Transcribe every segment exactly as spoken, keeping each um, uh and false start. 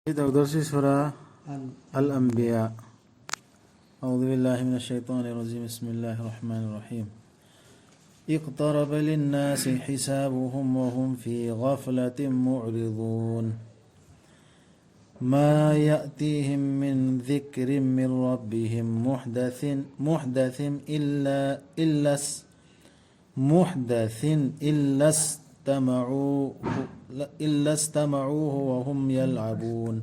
ꯇꯧꯗꯧꯔꯤꯁꯤ ꯁꯨꯔꯥ ꯑꯜ ꯑꯝꯕꯤꯌꯥ. أعوذ بالله من الشيطان الرجيم. بسم الله الرحمن الرحيم. اقترب للناس حسابهم وهم في غفلة معرضون. ما يأتيهم من ذكر من ربهم محدث، محدث إلا، إلا اس-، محدث إلا استمعوه، إلا استمعوه وهم يلعبون.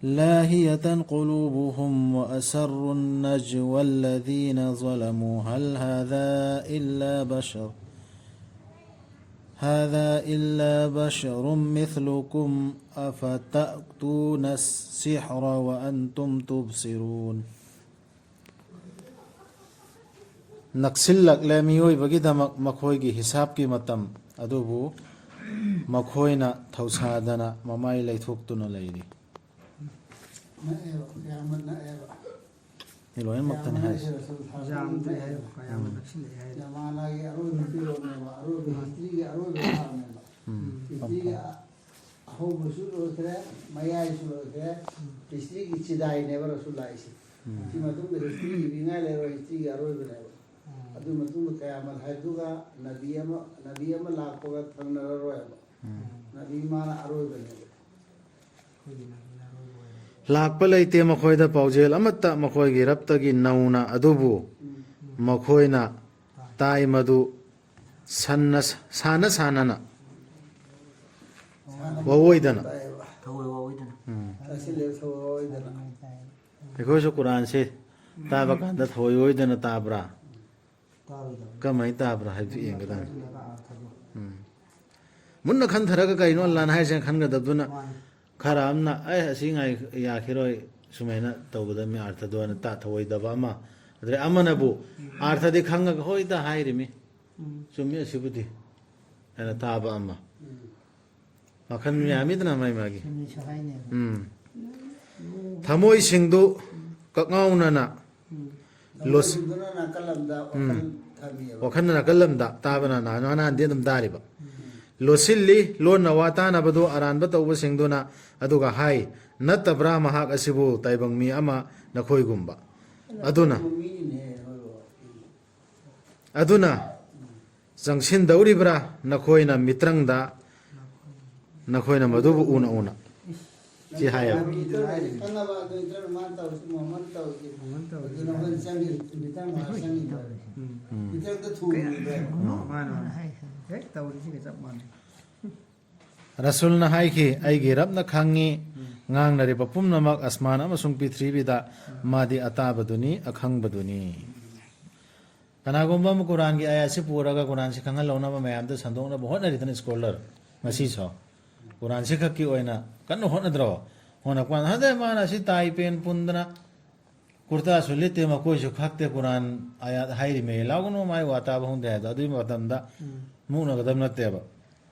لاهية قلوبهم وأسروا النجوى الذين ظلموا هل هذا إلا بشر، هذا إلا بشر مثلكم أفتأتون السحر وأنتم تبصرون. ꯅꯛꯁꯤꯜꯂꯛꯂꯦ ꯃꯤꯑꯣꯏꯕꯒꯤꯗꯃꯛ ꯃꯈꯣꯏꯒꯤ ꯍꯤꯁꯥꯕꯀꯤ ꯃꯇꯝ, ꯑꯗꯨꯕꯨ ꯃꯈꯣꯏꯅ ꯊꯧꯁꯥꯗꯅ ꯃꯃꯥꯏ ꯂꯩꯊꯣꯛꯇꯨꯅ ꯂꯩꯔꯤ꯫ ꯅꯛꯑꯦꯕ, ꯀꯌꯥꯃꯠ ꯅꯛꯑꯦꯕ꯫ ꯁꯤ ꯂꯣꯏꯅꯃꯛꯇꯅꯤ ꯀꯌꯥꯃꯠ ꯍꯥꯏꯁꯦ꯫ ꯅꯛꯑꯦꯕ, ꯁꯨꯝ ꯊꯥꯔꯛꯄ ꯌꯥꯝꯗ꯭ꯔꯦ ꯅꯛꯑꯦꯕ꯫ ꯍꯥꯏꯕ, ꯀꯌꯥꯃꯠ ꯎꯝ꯫ ꯅꯛꯁꯤꯜꯂꯛꯑꯦ ꯍꯥꯏꯕ꯫ ꯖꯃꯥꯅꯥꯒꯤ ꯑꯔꯣꯏꯕ ꯄꯤꯔꯛꯅꯦꯕ, ꯑꯔꯣꯏꯕ ꯎꯝ꯫ ꯍꯤꯁꯇ꯭ꯔꯤꯒꯤ ꯑꯔꯣꯏꯕ ꯊꯥꯛꯅꯦꯕ꯫ ꯎꯝ꯫ ꯍꯤꯁꯇ꯭ꯔꯤꯒꯤ ꯑ-, ꯑꯍꯧꯕꯁꯨ ꯂꯣꯏꯈ꯭ꯔꯦ, ꯃꯌꯥꯏꯁꯨ ꯂꯣꯏꯈ꯭ꯔꯦ, ꯎꯝ꯫ ꯍꯤꯁꯇ꯭ꯔꯤꯒꯤ ꯆꯤꯗꯥꯏꯅꯦꯕ ꯔꯁꯨꯜ ꯂꯥꯛꯏꯁꯦ꯫ ꯎꯝ꯫ ꯁꯤ ꯃꯇꯨꯡꯗ ꯍꯤꯁꯇ꯭ꯔꯤ ꯏꯕꯤꯉꯥꯏ ꯂꯩꯔꯣꯏ, ꯍꯤꯁꯇ꯭ꯔꯤꯒꯤ ꯑꯔꯣꯏꯕꯅꯦꯕ꯫ ꯎꯝ꯫ ꯑꯗꯨ ꯃꯇꯨꯡꯗ ꯀꯌꯥꯃꯠ ꯍꯥꯏꯗꯨꯒ ꯅꯕꯤ ꯑꯃ, ꯅꯕꯤ ꯑꯃ ꯂꯥꯛꯄꯒ ꯊꯪꯅꯔꯔꯣꯏꯕ꯫ ꯎꯝ꯫ ꯅꯕꯤ ꯃꯥꯅ ꯑꯔꯣꯏꯕꯅꯦꯕ꯫ ꯑꯩꯈꯣꯏꯒꯤ ꯅꯕꯤꯅ ꯑꯔꯣꯏꯕ ꯑꯣꯏꯔꯦ꯫ ꯂꯥꯛꯄ ꯂꯩꯇꯦ ꯃꯈꯣꯏꯗ ꯄꯥꯎꯖꯦꯜ ꯑꯃꯠꯇ ꯃꯈꯣꯏꯒꯤ ꯔꯕꯇꯒꯤ ꯅꯧꯅ, ꯑꯗꯨꯕꯨ ꯎꯝ꯫ ꯃꯈꯣꯏꯅ ꯇꯥꯏ ꯃꯗꯨ ꯁꯟꯅ-, ꯁꯥꯟꯅ ꯁꯥꯟꯅꯅ ꯁꯥꯟꯅ ꯋꯥꯑꯣꯏꯗꯅ꯫ ꯇꯥꯏꯌꯦꯕ꯫ ꯊꯋꯥꯏ ꯋꯥꯑꯣꯏꯗꯅ꯫ ꯎꯝ꯫ ꯇꯥꯁꯤꯜꯂꯦꯕ ꯊꯋꯥꯏ ꯋꯥꯑꯣꯏꯗꯅ꯫ ꯑꯩꯈꯣꯏꯁꯨ ꯀꯨꯔꯥꯟꯁꯦ ꯇꯥꯕ ꯀꯥꯟꯗ ꯊꯋꯥꯏ ꯋꯥꯑꯣꯏꯗꯅ ꯇꯥꯕ꯭ꯔꯥ? ꯇꯥꯔꯣꯏꯗꯕꯅꯤ꯫ ꯀꯃꯥꯏꯅ ꯇꯥꯕ꯭ꯔꯥ ꯍꯥꯏꯕꯗꯨ ꯌꯦꯡꯒꯗꯕꯅꯤ꯫ ꯑꯗꯨꯅ ꯑꯥꯔꯊꯗꯣ꯫ ꯎꯝ꯫ ꯃꯨꯟꯅ ꯈꯟꯊꯔꯒ ꯀꯩꯅꯣ ꯑꯜꯂꯥꯅ ꯍꯥꯏꯁꯦꯅ ꯈꯟꯒꯗꯕꯗꯨꯅ ꯃꯥꯅꯤ꯫ ꯈꯔ ꯑꯃꯅ, "ꯑꯦ, ꯑꯁꯤ ꯉꯥꯏ-, ꯌꯥꯈꯤꯔꯣꯏ," ꯁꯨꯃꯥꯏꯅ ꯇꯧꯒꯗꯕꯅꯤ ꯑꯥꯔꯊꯗꯣ ꯍꯥꯏꯅ ꯇꯥ-, ꯊꯧꯑꯣꯏꯗꯕ ꯑꯃ꯫ ꯑꯗꯨꯗꯩ ꯑꯃꯅꯕꯨ ꯎꯝ꯫ ꯑꯥꯔꯊꯗꯤ ꯈꯪꯉꯒ, "ꯍꯣꯏꯗ ꯍꯥꯏꯔꯤꯃꯤ꯫ ꯎꯝ꯫ ꯆꯨꯝꯃꯤ ꯑꯁꯤꯕꯨꯗꯤ," ꯍꯥꯏꯅ ꯇꯥꯕ ꯑꯃ꯫ ꯎꯝ꯫ ꯃꯈꯜ ꯌꯥꯝꯃꯤꯗꯅ ꯃꯥꯏ ꯃꯥꯒꯤ꯫ ꯆꯨꯝꯃꯤꯁꯨ ꯍꯥꯏꯅꯦꯕ꯫ ꯎꯝ꯫ ꯊꯃꯣꯏꯁꯤꯡꯗꯨ ꯀꯛꯉꯥꯎꯅꯅ ꯎꯝ꯫ ꯂꯣꯁ-, ꯊꯃꯣꯏꯁꯤꯡꯗꯨꯅ ꯅꯥꯀꯜ ꯑꯃꯗ ꯎꯝ꯫ ꯋꯥꯈꯜ ꯊꯝꯃꯤꯑꯕ꯫ ꯋꯥꯈꯜꯅ ꯅꯥꯀꯜ ꯑꯃꯗ, ꯇꯥꯕꯅ ꯅꯍꯥꯟ ꯅꯍꯥꯟꯗꯤ ꯑꯗꯨꯝ ꯇꯥꯔꯤꯕ꯫ ꯎꯝ꯫ ꯂꯣꯠꯁꯤꯜꯂꯤ, ꯂꯣꯟꯅ ꯋꯥ ꯇꯥꯅꯕꯗꯨ ꯑꯔꯥꯟꯕ ꯇꯧꯕꯁꯤꯡꯗꯨꯅ, ꯑꯗꯨꯒ ꯍꯥꯏ, "ꯅꯠꯇꯕ꯭ꯔꯥ ꯃꯍꯥꯛ ꯑꯁꯤꯕꯨ ꯇꯥꯏꯕꯪ ꯃꯤ ꯑꯃ ꯅꯈꯣꯏꯒꯨꯝꯕ?" ꯑꯗꯨꯅ, ꯑꯗꯨꯅ ꯆꯪꯁꯤꯟꯗꯧꯔꯤꯕ꯭ꯔꯥ ꯅꯈꯣꯏꯅ ꯃꯤꯇ꯭ꯔꯪꯗ, ꯅꯈꯣꯏꯅ ꯃꯗꯨꯕꯨ ꯎꯅ ꯎꯅ? ꯁꯤ ꯍꯥꯏꯌꯦꯕ꯫ ꯈꯪꯉꯕ ꯑꯗꯨ ꯏꯇꯔ ꯃꯥꯅ ꯇꯧꯔꯤꯁꯤ, ꯃꯃꯟ ꯇꯧꯔꯤꯁꯤ꯫ ꯃꯃꯟ ꯇꯧꯔꯤꯁꯤ꯫ ꯑꯗꯨꯅ ꯑꯩꯈꯣꯏꯅ ꯆꯪꯉꯤ, ꯃꯤꯇꯔ ꯃꯉꯥ ꯆꯪꯉꯤꯕ꯫ ꯎꯝ꯫ ꯃꯤꯇꯔꯗ ꯊꯨꯡꯉꯤꯕ꯫ ꯃꯥꯅꯦ, ꯃꯥꯅꯦ꯫ ꯍꯦꯛ ꯇꯧꯔꯤꯁꯤꯒ ꯆꯞ ꯃꯥꯟꯅꯩ꯫ ꯔꯁꯨꯜꯅ ꯍꯥꯏꯈꯤ, "ꯑꯩꯒꯤ ꯔꯕꯅ ꯈꯪꯉꯤ, ꯉꯥꯡꯅꯔꯤꯕ ꯄꯨꯝꯅꯃꯛ ꯑꯁꯃꯥꯟ ꯑꯃꯁꯨꯡ ꯄ꯭ꯔꯤꯊꯤꯕꯤꯗ ꯃꯥꯗꯤ ꯑꯇꯥꯕꯗꯨꯅꯤ, ꯑꯈꯪꯕꯗꯨꯅꯤ"꯫ ꯀꯅꯥꯒꯨꯝꯕ ꯑꯃ ꯀꯨꯔꯥꯟꯒꯤ ꯑꯥꯌꯥꯠꯁꯤ ꯄꯨꯔꯒ ꯀꯨꯔꯥꯟꯁꯤ ꯈꯪꯍꯜꯍꯧꯅꯕ ꯃꯌꯥꯝꯗ ꯁꯟꯗꯣꯛꯅꯕ ꯍꯣꯠꯅꯔꯤꯗꯅ ꯁ꯭ꯀꯣꯂꯔ ꯉꯁꯤꯁꯨ꯫ ꯀꯨꯔꯥꯟꯁꯤ ꯈꯛꯀꯤ ꯑꯣꯏꯅ ꯀꯟꯅ ꯍꯣꯠꯅꯗ꯭ꯔꯣ? ꯍꯣꯠꯅꯔꯛꯄ ꯀꯥꯟꯗ, "ꯍꯟꯗꯛ ꯃꯥꯅ ꯑꯁꯤ ꯇꯥꯏ ꯄꯦꯟ ꯄꯨꯟꯗꯅ ꯀꯨꯔꯇꯥꯁꯨ ꯂꯤꯠꯇꯦ, ꯃꯀꯣꯏꯁꯨ ꯈꯥꯛꯇꯦ, ꯀꯨꯔꯥꯟ ꯑꯥꯌꯥꯠ ꯍꯥꯏꯔꯤꯃꯦ, ꯂꯥꯎꯒꯅꯨ, ꯃꯥꯏ ꯋꯥ ꯇꯥꯕ ꯍꯧꯅꯗꯦ" ꯍꯥꯏꯗꯣ ꯑꯗꯨꯒꯤ ꯃꯇꯝꯗ ꯎꯝ꯫ ꯃꯨꯛꯅꯒꯗꯕ ꯅꯠꯇꯦꯕ꯫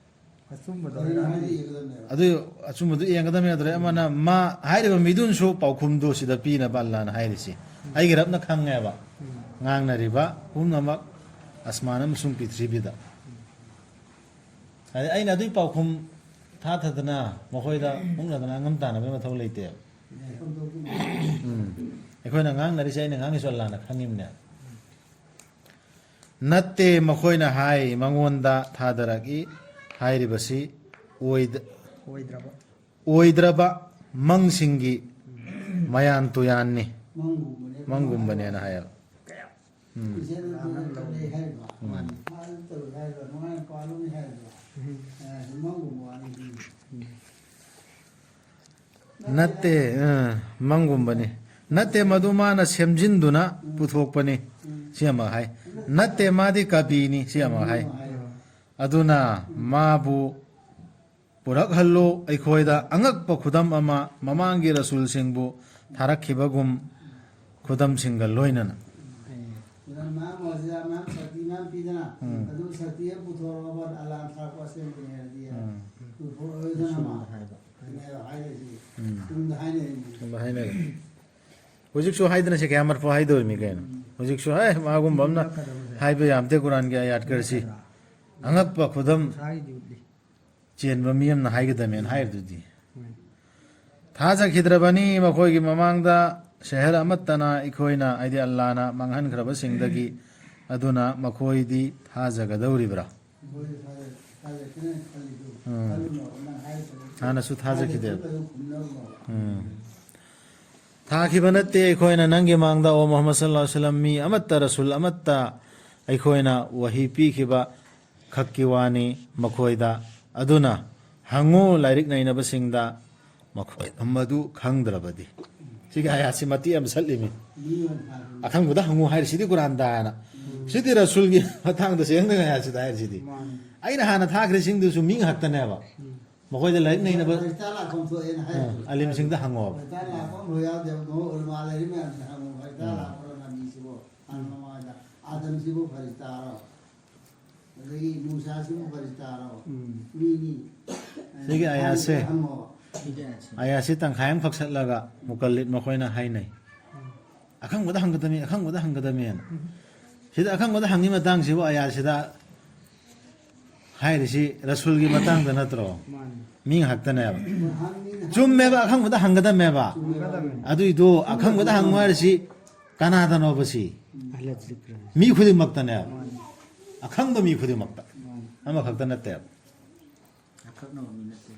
ꯑꯆꯨꯝꯕꯗꯣ ꯑꯗꯨꯅ ꯍꯥꯏꯔꯛꯑꯗꯤ꯫ ꯍꯥꯏꯗꯤ ꯌꯦꯡꯒꯗꯕꯅꯦꯕ꯫ ꯑꯗꯨ ꯑꯆꯨꯝꯕꯗꯨ ꯌꯦꯡꯒꯗꯕꯅꯤ ꯅꯠꯇ꯭ꯔꯦ꯫ ꯑꯃꯅ ꯃꯥ ꯍꯥꯏꯔꯤꯕ ꯃꯤꯗꯨꯅꯁꯨ ꯄꯥꯎꯈꯨꯝꯗꯨ ꯁꯤꯗ ꯄꯤꯅꯕ ꯑꯜꯂꯥꯅ ꯍꯥꯏꯔꯤꯁꯤ꯫ ꯎꯝ꯫ ꯑꯩꯒꯤ ꯔꯕꯅ ꯈꯪꯉꯦꯕ꯫ ꯎꯝ꯫ ꯉꯥꯡꯅꯔꯤꯕ ꯄꯨꯝꯅꯃꯛ ꯑꯁꯃꯥꯟ ꯑꯃꯁꯨꯡ ꯄ꯭ꯔꯤꯊꯤꯕꯤꯗ꯫ ꯍꯥꯏꯗꯤ ꯑꯩꯅ ꯑꯗꯨꯒꯤ ꯄꯥꯎꯈꯨꯝ ꯊꯥꯊꯗꯅ ꯃꯈꯣꯏꯗ ꯃꯨꯛꯅꯗꯅ ꯑꯉꯝ ꯇꯥꯟꯅꯕꯒꯤ ꯃꯊꯧ ꯂꯩꯇꯦꯕ꯫ ꯎꯝ꯫ ꯑꯩꯈꯣꯏꯅ ꯉꯥꯡꯅꯔꯤꯁꯦ, ꯑꯩꯅ ꯉꯥꯡꯉꯤꯁꯨ ꯑꯜꯂꯥꯅ ꯈꯪꯉꯤꯕꯅꯦ꯫ ꯅꯠꯇꯦ, ꯃꯈꯣꯏꯅ ꯍꯥꯏ, ꯃꯉꯣꯟꯗ ꯊꯥꯗꯔꯛꯏ ꯍꯥꯏꯔꯤꯕꯁꯤ ꯑꯣꯏꯗ-, ꯑꯣꯏꯗ꯭ꯔꯕ꯫ ꯑꯣꯏꯗ꯭ꯔꯕ ꯃꯪꯁꯤꯡꯒꯤ ꯃꯌꯥꯟ ꯇꯨꯌꯥꯟꯅꯤ꯫ ꯃꯪꯒꯨꯝꯕꯅꯦ꯫ ꯃꯪꯒꯨꯝꯕꯅꯦꯅ ꯍꯥꯏꯌꯦꯕ꯫ ꯀꯌꯥ? ꯎꯝ꯫ ꯏꯆꯦꯜ ꯅꯨꯄꯤ ꯅꯠꯇ꯭ꯔꯗꯤ ꯍꯥꯏꯕ꯫ ꯎꯝ꯫ ꯃꯥꯁꯨ ꯇꯧꯏ ꯍꯥꯏꯕ, ꯃꯃꯥ ꯃꯄꯥ ꯂꯣꯏ ꯍꯥꯏꯕ꯫ ꯎꯝ꯫ ꯑꯦ, ꯃꯪꯒꯨꯝꯕ ꯋꯥꯅꯤ꯫ ꯎꯝ꯫ ꯅꯠꯇꯦ, ꯑ, ꯃꯪꯒꯨꯝꯕꯅꯤ꯫ ꯅꯠꯇꯦ, ꯃꯗꯨ ꯃꯥꯅ ꯁꯦꯝꯖꯤꯟꯗꯨꯅ ꯄꯨꯊꯣꯛꯄꯅꯤ꯫ ꯁꯤ ꯑꯃ ꯍꯥꯏ꯫ ꯅꯠꯇꯦ, ꯃꯥꯗꯤ ꯀꯕꯤꯅꯤ꯫ ꯁꯤ ꯑꯃ ꯍꯥꯏ꯫ ꯑꯗꯨꯅ ꯃꯥꯕꯨ ꯄꯨꯔꯛꯍꯜꯂꯨ ꯑꯩꯈꯣꯏꯗ ꯑꯉꯛꯄ ꯈꯨꯗꯝ ꯑꯃ, ꯃꯃꯥꯡꯒꯤ ꯔꯁꯨꯜꯁꯤꯡꯕꯨ ꯊꯥꯔꯛꯈꯤꯕꯒꯨꯝ ꯈꯨꯗꯝꯁꯤꯡꯒ ꯂꯣꯏꯅꯅ꯫ ꯑꯗꯨꯅ ꯃꯌꯥꯝ ꯑꯣꯏꯔꯁꯨ ꯃꯌꯥꯝ ꯁꯛꯇꯤ ꯃꯌꯥꯝ ꯄꯤꯗꯅ, ꯎꯝ꯫ ꯑꯗꯨ ꯁꯛꯇꯤ ꯑꯃ ꯄꯨꯊꯣꯔꯛꯑꯕ ꯑꯂꯥꯍꯅ ꯊꯥꯔꯛꯄ ꯑꯁꯦꯡꯕꯅꯤ ꯍꯥꯏꯔꯗꯤ ꯎꯝ꯫ ꯄꯨꯊꯣꯔꯛꯑꯣꯏꯗꯅ ꯃꯥ꯫ ꯍꯥꯏꯕ꯫ ꯍꯥꯏꯔꯤꯁꯤ꯫ ꯎꯝ꯫ ꯇꯨꯡꯗ ꯍꯥꯏꯅꯔꯤꯅꯤ꯫ ꯇꯨꯡꯗ ꯍꯥꯏꯅꯔꯤ꯫ ꯍꯧꯖꯤꯛꯁꯨ ꯍꯥꯏꯗꯅ ꯁꯤ ꯀꯌꯥ ꯃꯔꯐꯨ ꯍꯥꯏꯗꯧꯔꯤꯃꯤ ꯀꯩꯅꯣ꯫ ꯎꯝ꯫ ꯍꯧꯖꯤꯛꯁꯨ, "ꯑꯦ, ꯃꯥꯒꯨꯝꯕ ꯑꯃꯅ ꯍꯥꯏꯕ ꯌꯥꯝꯗꯦ ꯀꯨꯔꯥꯟꯒꯤ ꯑꯥꯌꯥꯠ ꯈꯔꯁꯤ"꯫ ꯑꯉꯛꯄ ꯈꯨꯗꯝ ꯆꯦꯟꯕ ꯃꯤ ꯑꯃꯅ ꯍꯥꯏꯒꯗꯕꯅꯦꯅ ꯍꯥꯏꯔꯤꯗꯨꯗꯤ꯫ ꯊꯥꯖꯈꯤꯗ꯭ꯔꯕꯅꯤ ꯃꯈꯣꯏꯒꯤ ꯃꯃꯥꯡꯗ ꯁꯍꯔ ꯑꯃꯠꯇꯅ ꯑꯩꯈꯣꯏꯅ, ꯍꯥꯏꯗꯤ ꯑꯜꯂꯥꯅ ꯃꯥꯡꯍꯟꯈ꯭ꯔꯕꯁꯤꯡꯗꯒꯤ, ꯑꯗꯨꯅ ꯃꯈꯣꯏꯗꯤ ꯊꯥꯖꯒꯗꯧꯔꯤꯕ꯭ꯔꯥ? ꯎꯝ꯫ ꯍꯥꯟꯅꯁꯨ ꯊꯥꯖꯈꯤꯗꯦꯕ꯫ ꯎꯝ꯫ ꯊꯥꯈꯤꯕ ꯅꯠꯇꯦ ꯑꯩꯈꯣꯏꯅ ꯅꯪꯒꯤ ꯃꯥꯡꯗ, ꯑꯣ ꯃꯨꯍꯝꯃꯗ ꯁꯜꯂꯜꯂꯥꯍꯨ ꯑꯂꯩꯍꯤ ꯋꯁꯜꯂꯝ, ꯃꯤ ꯑꯃꯠꯇ, ꯔꯁꯨꯜ ꯑꯃꯠꯇ ꯑꯩꯈꯣꯏꯅ ꯋꯥꯍꯤ ꯄꯤꯈꯤꯕ ꯈꯛꯀꯤ ꯋꯥꯅꯤ ꯃꯈꯣꯏꯗ꯫ ꯑꯗꯨꯅ ꯍꯪꯉꯨ ꯂꯥꯏꯔꯤꯛ ꯅꯩꯅꯕꯁꯤꯡꯗ, ꯃꯈꯣꯏ ꯃꯗꯨ ꯈꯪꯗ꯭ꯔꯕꯗꯤ꯫ ꯁꯤꯒꯤ ꯑꯥꯌꯥꯠꯁꯤ ꯃꯇꯦꯛ ꯑꯃ ꯁꯠꯂꯤꯃꯤ꯫ ꯑꯈꯪꯕꯗ ꯍꯪꯉꯨ ꯍꯥꯏꯔꯤꯁꯤꯗꯤ ꯀꯨꯔꯥꯟꯗ ꯍꯥꯏꯅ꯫ ꯁꯤꯗꯤ ꯔꯁꯨꯜꯒꯤ ꯃꯇꯥꯡꯗ ꯆꯦꯡꯗ ꯑꯥꯌꯥꯠꯁꯤꯗ ꯍꯥꯏꯔꯤꯁꯤꯗꯤ꯫ ꯃꯥꯅꯤ꯫ ꯑꯩꯅ ꯍꯥꯟꯅ ꯊꯥꯈ꯭ꯔꯤꯁꯤꯡꯗꯨꯁꯨ ꯃꯤ ꯉꯥꯛꯇꯅꯦꯕ꯫ ꯎꯝ꯫ ꯃꯈꯣꯏꯗ ꯂꯥꯏꯔꯤꯛ ꯅꯩꯅꯕ ꯐꯔꯤꯁꯇꯥ ꯂꯥꯛꯐꯝ ꯊꯣꯛꯑꯦꯅ ꯍꯥꯏ꯫ ꯑ, ꯑꯂꯤꯝꯁꯤꯡꯗ ꯍꯪꯉꯣꯕ꯫ ꯐꯔꯤꯁꯇꯥ ꯂꯥꯛꯐꯝ ꯂꯣꯏ ꯌꯥꯎꯗꯦꯕ꯫ ꯃꯍꯨꯠ ꯎꯂꯃꯥ ꯂꯩꯔꯤ ꯃꯌꯥꯝꯁꯤꯗ ꯍꯪꯉꯣ꯫ ꯐꯔꯤꯁꯇꯥ ꯎꯝ꯫ ꯂꯥꯛꯄ꯭ꯔꯣ ꯅꯕꯤꯁꯤꯕꯣ? ꯍꯪꯉꯣ ꯃꯉꯣꯟꯗ꯫ ꯑꯥꯗꯝꯁꯤꯕꯨ ꯐꯔꯤꯁꯇꯥꯔꯣ? ꯑꯗꯒꯤ ꯃꯨꯁꯥꯁꯤꯕꯨ ꯐꯔꯤꯁꯇꯥꯔꯣ? ꯎꯝ꯫ ꯃꯤꯅꯤ꯫ ꯁꯤꯒꯤ ꯑꯥꯌꯥꯠꯁꯦ, ꯍꯪꯉꯣ꯫ ꯁꯤꯒꯤ ꯑꯥꯌꯥꯠꯁꯦ꯫ ꯑꯥꯌꯥꯠꯁꯤ ꯇꯪꯈꯥꯏ ꯑꯃꯈꯛ ꯁꯠꯂꯒ ꯃꯨꯀꯜꯂꯤꯠ ꯃꯈꯣꯏꯅ ꯍꯥꯏꯅꯩ꯫ ꯎꯝ꯫ ꯑꯈꯪꯕꯗ ꯍꯪꯒꯗꯕꯅꯤ, ꯑꯈꯪꯕꯗ ꯍꯪꯒꯗꯕꯅꯦꯅ꯫ ꯎꯝ꯫ ꯁꯤꯗ ꯑꯈꯪꯕꯗ ꯍꯪꯉꯤ ꯃꯇꯥꯡꯁꯤꯕꯨ ꯑꯥꯌꯥꯠꯁꯤꯗ ꯍꯥꯏꯔꯤꯁꯤ ꯔꯁꯨꯜꯒꯤ ꯃꯇꯥꯡꯗ ꯅꯠꯇ꯭ꯔꯣ? ꯃꯥꯅꯤ꯫ ꯃꯤ ꯉꯥꯛꯇꯅꯦꯕ꯫ ꯆꯨꯝꯃꯦꯕ, ꯑꯈꯪꯕꯗ ꯍꯪꯒꯗꯕꯅꯦꯕ꯫ ꯆꯨꯝꯃꯦꯕ꯫ ꯑꯗꯨꯏꯗꯣ ꯑꯈꯪꯕꯗ ꯍꯪꯉꯨ ꯍꯥꯏꯔꯤꯁꯤ ꯀꯅꯥꯗꯅꯣꯕ ꯁꯤ? ꯑꯍꯂ ꯖꯤꯀ꯭ꯔ꯫ ꯃꯤ ꯈꯨꯗꯤꯡꯃꯛꯇꯅꯦꯕ꯫ ꯃꯥꯅꯤ꯫ ꯑꯈꯪꯕ ꯃꯤ ꯈꯨꯗꯤꯡꯃꯛꯇ꯫ ꯃꯥꯅꯤ꯫ ꯑꯃꯈꯛꯇ ꯅꯠꯇꯦꯕ꯫ ꯑꯀꯛꯅꯕ ꯃꯤ ꯅꯠꯇꯦ꯫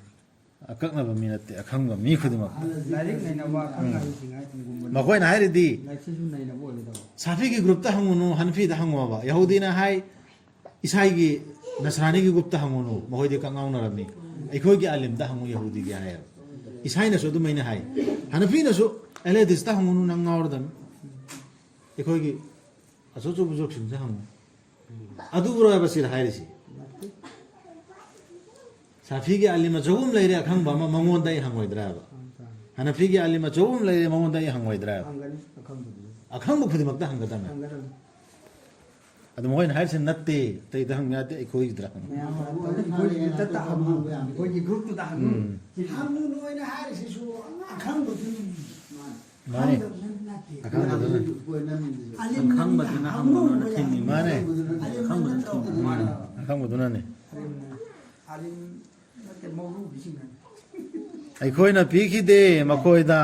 ꯑꯀꯛꯅꯕ ꯃꯤ ꯅꯠꯇꯦ, ꯑꯈꯪꯕ ꯃꯤ ꯈꯨꯗꯤꯡꯃꯛ꯫ ꯂꯥꯏꯔꯤꯛ ꯅꯩꯅꯕ ꯈꯪꯅꯕꯁꯤꯡ ꯍꯥꯏꯗꯤ ꯒꯨꯝꯕꯅꯤ꯫ ꯃꯈꯣꯏꯅ ꯍꯥꯏꯔꯤꯗꯤ ꯂꯥꯏꯔꯤꯛꯁꯤꯁꯨ ꯅꯩꯅꯕ ꯑꯣꯏꯒꯗꯕ꯫ ꯁꯥꯐꯤꯒꯤ ꯒ꯭ꯔꯨꯞꯇ ꯍꯪꯉꯨꯅꯨ, ꯍꯅꯐꯤꯗ ꯍꯪꯉꯣꯕ꯫ ꯌꯍꯨꯗꯤꯅ ꯍꯥꯏ, ꯏꯁꯥꯏꯒꯤ ꯅꯁꯔꯥꯅꯤꯒꯤ ꯒ꯭ꯔꯨꯞꯇ ꯍꯪꯉꯨꯅꯨ, ꯃꯈꯣꯏꯗꯤ ꯀꯛꯉꯥꯎꯅꯔꯝꯃꯤ꯫ ꯑꯩꯈꯣꯏꯒꯤ ꯑꯥꯂꯤꯝꯗ ꯍꯪꯉꯨ, ꯌꯍꯨꯗꯤꯒꯤ ꯍꯥꯏꯌꯦꯕ꯫ ꯏꯁꯥꯏꯅꯁꯨ ꯑꯗꯨꯃꯥꯏꯅ ꯍꯥꯏ꯫ ꯍꯅꯐꯤꯅꯁꯨ ꯑꯦꯂꯦꯗꯤꯁꯇ ꯍꯪꯉꯨꯅꯨ, ꯅꯪ ꯉꯥꯎꯔꯗꯝꯃꯤ꯫ ꯑꯩꯈꯣꯏꯒꯤ ꯑꯆꯧ ꯑꯆꯧꯕ ꯖꯣꯛꯁꯤꯡꯁꯦ ꯍꯪꯉꯨ꯫ ꯑꯗꯨꯕꯨꯔꯣ ꯍꯥꯏꯕ ꯁꯤꯗ ꯍꯥꯏꯔꯤꯁꯤ? ꯁꯥꯐꯤꯒꯤ ꯑꯥꯂꯤꯝ ꯑꯆꯧꯕ ꯑꯃ ꯂꯩꯔꯦ, ꯑꯈꯪꯕ ꯑꯃ, ꯃꯉꯣꯟꯗ ꯑꯩ ꯍꯪꯉꯣꯏꯗ꯭ꯔꯥ ꯍꯥꯏꯕ? ꯍꯅꯐꯤꯒꯤ ꯑꯥꯂꯤꯝ ꯑꯆꯧꯕ ꯑꯃ ꯂꯩꯔꯦ, ꯃꯉꯣꯟꯗ ꯑꯩ ꯍꯪꯉꯣꯏꯗ꯭ꯔꯥ ꯍꯥꯏꯕ? ꯍꯪꯒꯅꯤ, ꯑꯈꯪꯕꯗꯨꯗꯤ꯫ ꯑꯈꯪꯕ ꯈꯨꯗꯤꯡꯃꯛꯇ ꯍꯪꯒꯗꯕꯅꯦ꯫ ꯍꯪꯒꯗꯕꯅꯤ꯫ ꯑꯗꯨ ꯃꯈꯣꯏꯅ ꯍꯥꯏꯔꯤꯁꯤ ꯅꯠꯇꯦ, ꯑꯇꯩꯗ ꯍꯪ ꯌꯥꯗꯦ, ꯑꯩꯈꯣꯏꯒꯤꯗ꯭ꯔꯥ ꯍꯪ꯫ ꯃꯌꯥꯝ ꯑꯩꯈꯣꯏꯒꯤ ꯒ꯭ꯔꯨꯞꯇ ꯍꯪꯉꯨ, ꯑꯩꯈꯣꯏꯒꯤ ꯒ꯭ꯔꯨꯞꯇꯨꯗ ꯍꯪꯉꯨ꯫ ꯎꯝ꯫ ꯍꯪꯉꯨ ꯅꯣꯏꯅ ꯍꯥꯏꯔꯤꯁꯤꯁꯨ ꯑꯈꯪꯕꯗꯨꯅꯤ꯫ ꯃꯥꯅꯦ꯫ ꯈꯪꯗꯕꯗꯨ ꯅꯠꯇꯦ꯫ ꯑꯈꯪꯕꯗꯨꯅ꯫ ꯑꯂꯤꯝꯅ ꯑꯈꯪꯕꯗꯨꯅ ꯍꯪꯉꯨ ꯍꯪꯉꯨ ꯍꯥꯏꯕ ꯊꯤꯡꯉꯤ꯫ ꯃꯥꯅꯦ꯫ ꯑꯂꯤꯝꯅ ꯑꯈꯪꯕꯗꯨꯅ ꯅꯠꯇ꯭ꯔꯣ? ꯊꯤꯡꯉꯤ꯫ ꯃꯥꯅꯦ꯫ ꯈꯪꯕꯗꯨꯅꯅꯦ꯫ ꯑꯥꯂꯤꯝ ꯅꯠꯇꯦ, ꯃꯧꯂꯨꯕꯤꯁꯤꯡꯅꯅꯦ꯫ ꯑꯩꯈꯣꯏꯅ ꯄꯤꯈꯤꯗꯦ ꯃꯈꯣꯏꯗ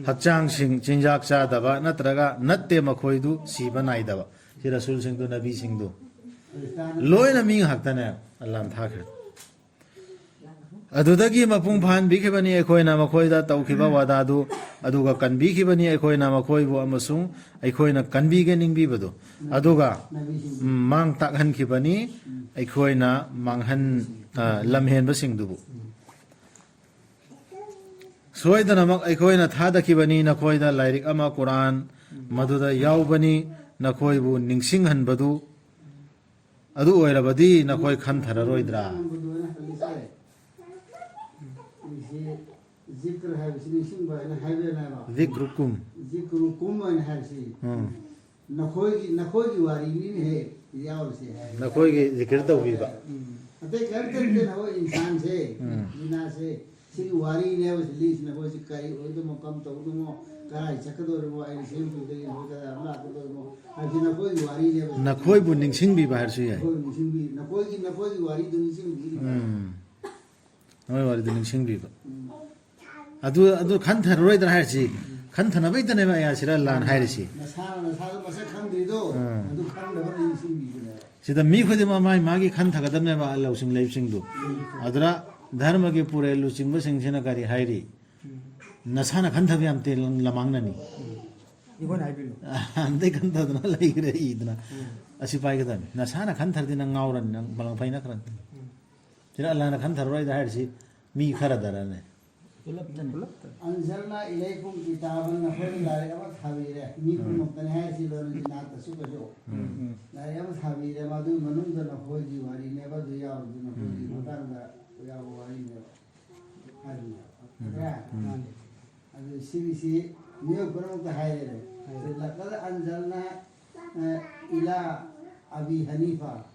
ꯍꯛꯆꯥꯡꯁꯤꯡ, ꯆꯤꯟꯖꯥꯛ ꯆꯥꯗꯕ ꯅꯠꯇ꯭ꯔꯒ ꯅꯠꯇꯦ ꯃꯈꯣꯏꯗꯨ ꯁꯤꯕ ꯅꯥꯏꯗꯕ꯫ ꯁꯤ ꯔꯁꯨꯜꯁꯤꯡꯗꯨ, ꯅꯕꯤꯁꯤꯡꯗꯨ ꯂꯣꯏꯅ ꯃꯤ ꯉꯥꯛꯇꯅꯦ ꯑꯜꯂꯥꯍꯅ ꯊꯥꯈ꯭ꯔꯦ꯫ ꯑꯗꯨꯗꯒꯤ ꯃꯄꯨꯡ ꯐꯥꯍꯟꯕꯤꯈꯤꯕꯅꯤ ꯑꯩꯈꯣꯏꯅ ꯃꯈꯣꯏꯗ ꯇꯧꯈꯤꯕ ꯋꯥꯗꯥꯗꯨ, ꯑꯗꯨꯒ ꯀꯟꯕꯤꯈꯤꯕꯅꯤ ꯑꯩꯈꯣꯏꯅ ꯃꯈꯣꯏꯕꯨ, ꯑꯃꯁꯨꯡ ꯑꯩꯈꯣꯏꯅ ꯀꯟꯕꯤꯒꯦ ꯅꯤꯡꯕꯤꯕꯗꯨ, ꯑꯗꯨꯒ, ꯎꯝ, ꯃꯥꯡ ꯇꯥꯛꯍꯟꯈꯤꯕꯅꯤ ꯑꯩꯈꯣꯏꯅ ꯃꯥꯡꯍꯟ-, ꯑ, ꯂꯝꯍꯦꯟꯕꯁꯤꯡꯗꯨꯕꯨ꯫ ꯁꯣꯏꯗꯅꯃꯛ ꯑꯩꯈꯣꯏꯅ ꯊꯥꯗꯈꯤꯕꯅꯤ ꯅꯈꯣꯏꯗ ꯂꯥꯏꯔꯤꯛ ꯑꯃ, ꯀꯨꯔꯥꯟ, ꯃꯗꯨꯗ ꯌꯥꯎꯕꯅꯤ, ꯅꯈꯣꯏꯕꯨ ꯅꯤꯡꯁꯤꯡꯍꯟꯕꯗꯨ꯫ ꯑꯗꯨ ꯑꯣꯏꯔꯕꯗꯤ ꯅꯈꯣꯏ ꯈꯟꯊꯔꯔꯣꯏꯗ꯭ꯔꯥ? ꯖꯤꯀ꯭ꯔ ꯍꯥꯏꯕꯁꯤ ꯅꯤꯡꯁꯤꯡꯕ ꯍꯥꯏꯅ ꯍꯥꯏꯕꯅꯦꯕ꯫ ꯖꯤꯀ꯭ꯔꯨꯀꯨꯝ꯫ ꯖꯤꯀ꯭ꯔꯨꯀꯨꯝ ꯍꯥꯏꯅ ꯍꯥꯏꯔꯤꯁꯤ꯫ ꯎꯝ꯫ ꯅꯈꯣꯏꯒꯤ, ꯅꯈꯣꯏꯒꯤ ꯋꯥꯔꯤꯅꯤꯅꯦꯍꯦ ꯌꯥꯎꯔꯤꯁꯦ ꯍꯥꯏ꯫ ꯅꯈꯣꯏꯒꯤ ꯖꯤꯀ꯭ꯔ ꯇꯧꯕꯤꯕ꯫ ꯎꯝ꯫ ꯑꯇꯩ ꯀꯔꯤꯝꯇ ꯅꯠꯇꯦ, ꯅꯈꯣꯏ ꯏꯟꯁꯥꯟꯁꯦ, ꯎꯝ꯫ ꯖꯤꯅꯥꯁꯦ, ꯁꯤꯒꯤ ꯋꯥꯔꯤꯅꯦꯕ ꯁꯤ ꯂꯤꯁꯤ꯫ ꯅꯈꯣꯏꯁꯤ ꯀꯔꯤ ꯑꯣꯏꯗꯧꯅꯣ, ꯀꯝ ꯇꯧꯗꯧꯅꯣ, ꯀꯗꯥꯏ ꯆꯠꯀꯗꯧꯔꯤꯕꯅꯣ, ꯑꯩꯅ ꯁꯦꯝꯈꯤꯕꯗꯒꯤ ꯅꯈꯣꯏ ꯀꯗꯥꯏ ꯑꯃ ꯂꯥꯛꯀꯗꯧꯔꯤꯕꯅꯣ ꯍꯥꯏꯕꯁꯤ ꯅꯈꯣꯏꯒꯤ ꯋꯥꯔꯤꯅꯦꯕ ꯁꯤ꯫ ꯅꯈꯣꯏꯕꯨ ꯅꯤꯡꯁꯤꯡꯕꯤꯕ ꯍꯥꯏꯔꯁꯨ ꯌꯥꯏ꯫ ꯅꯈꯣꯏꯕꯨ ꯅꯤꯡꯁꯤꯡꯕꯤ-, ꯅꯈꯣꯏꯒꯤ, ꯅꯈꯣꯏꯒꯤ ꯋꯥꯔꯤꯗꯨ ꯅꯤꯡꯁꯤꯡꯕꯤꯔꯤꯕ꯫ ꯎꯝ꯫ ꯅꯣꯏ ꯋꯥꯔꯤꯗꯨ ꯅꯤꯡꯁꯤꯡꯕꯤꯕ꯫ ꯎꯝ꯫ ꯑꯗꯨ, ꯑꯗꯨ ꯈꯟꯊꯔꯔꯣꯏꯗ꯭ꯔꯥ ꯍꯥꯏꯔꯤꯁꯤ? ꯈꯟꯊꯅꯕꯩꯗꯅꯦꯕ ꯑꯌꯥꯁꯤꯔ ꯂꯥꯟ ꯍꯥꯏꯔꯤꯁꯤ꯫ ꯅꯁꯥꯅ ꯅꯁꯥꯗꯣ ꯃꯁꯛ ꯈꯪꯗ꯭ꯔꯤꯗꯣ, ꯎꯝ꯫ ꯑꯗꯨ ꯈꯪꯅꯕ ꯅꯤꯡꯁꯤꯡꯕꯤꯕꯅꯦꯕ꯫ ꯁꯤꯗ ꯃꯤ ꯈꯨꯗꯤꯡꯃꯛ ꯃꯥꯒꯤ, ꯃꯥꯒꯤ ꯈꯟꯊꯒꯗꯕꯅꯦꯕ ꯂꯧꯁꯤꯡ ꯂꯩꯕꯁꯤꯡꯗꯨ꯫ ꯎꯝ꯫ ꯑꯗꯨꯅ ꯙꯔꯃꯒꯤ ꯄꯨꯔꯦꯜ ꯂꯨꯆꯤꯡꯕꯁꯤꯡꯁꯤꯅ ꯀꯔꯤ ꯍꯥꯏꯔꯤ? ꯎꯝ꯫ ꯅꯁꯥꯅ ꯈꯟꯊꯕ ꯌꯥꯝ ꯇꯦ-, ꯂꯃꯥꯡꯅꯅꯤ꯫ ꯎꯝ꯫ ꯏꯈꯣꯏꯅ ꯍꯥꯏꯕꯤꯌꯨ꯫ ꯑꯗꯩ ꯈꯟꯊꯗꯅ ꯂꯩꯈ꯭ꯔꯦ ꯏꯗꯅ꯫ ꯎꯝ꯫ ꯑꯁꯤ ꯄꯥꯏꯒꯗꯕꯅꯤ꯫ ꯅꯁꯥꯅ ꯈꯟꯊꯔꯗꯤ ꯅꯪ ꯉꯥꯎꯔꯅꯤ, ꯅꯪ ꯃꯂꯪ ꯐꯩꯅ ꯈꯔ꯫ ꯎꯝ꯫ ꯁꯤꯗ ꯑꯜꯂꯥꯍꯅ ꯈꯟꯊꯔꯔꯣꯏꯗ ꯍꯥꯏꯔꯤꯁꯤ ꯃꯤ ꯈꯔꯗꯔꯅꯦ? ꯄꯨꯂꯞꯇꯅꯤ꯫ ꯄꯨꯂꯞꯇꯅꯤ꯫ "ꯑꯟꯖꯜꯅꯥ ꯏꯂꯩꯀꯨꯝ ꯀꯤꯇꯥꯕꯟ", ꯅꯈꯣꯏꯗ ꯂꯥꯏꯔꯤꯛ ꯑꯃ ꯊꯥꯕꯤꯔꯦ꯫ ꯃꯤ ꯎꯝ꯫ ꯄꯨꯝꯅꯃꯛꯇꯅꯤ ꯍꯥꯏꯔꯤꯁꯤ, ꯂꯣꯏꯅ ꯖꯤꯟꯅꯥꯠꯇꯁꯨ ꯀꯩꯁꯨ꯫ ꯎꯝ꯫ ꯂꯥꯏꯔꯤꯛ ꯑꯃ ꯊꯥꯕꯤꯔꯦ, ꯃꯗꯨꯒꯤ ꯃꯅꯨꯡꯗ ꯅꯈꯣꯏꯒꯤ ꯋꯥꯔꯤꯅꯦꯕ ꯑꯗꯨ ꯌꯥꯎꯔꯤꯗꯨ, ꯅꯈꯣꯏꯒꯤ ꯎꯝ꯫ ꯃꯇꯥꯡꯗ ꯌꯥꯎꯕ ꯋꯥꯔꯤꯅꯦꯕ ꯍꯥꯏꯕꯅꯦꯕ꯫ ꯎꯝ꯫ ꯅꯠꯇ꯭ꯔꯥ? ꯎꯝ꯫ ꯑꯗꯨ ꯁꯤꯒꯤꯁꯤ ꯃꯤꯑꯣꯏ ꯄꯨꯝꯅꯃꯛꯇ ꯍꯥꯏꯔꯦ꯫ ꯍꯥꯏꯔꯦ꯫ "ꯂꯀꯗ ꯑꯟꯖꯜꯅꯥ, ꯑ, ꯏꯂꯥ ꯑꯕꯤ ꯍꯅꯤꯐꯥ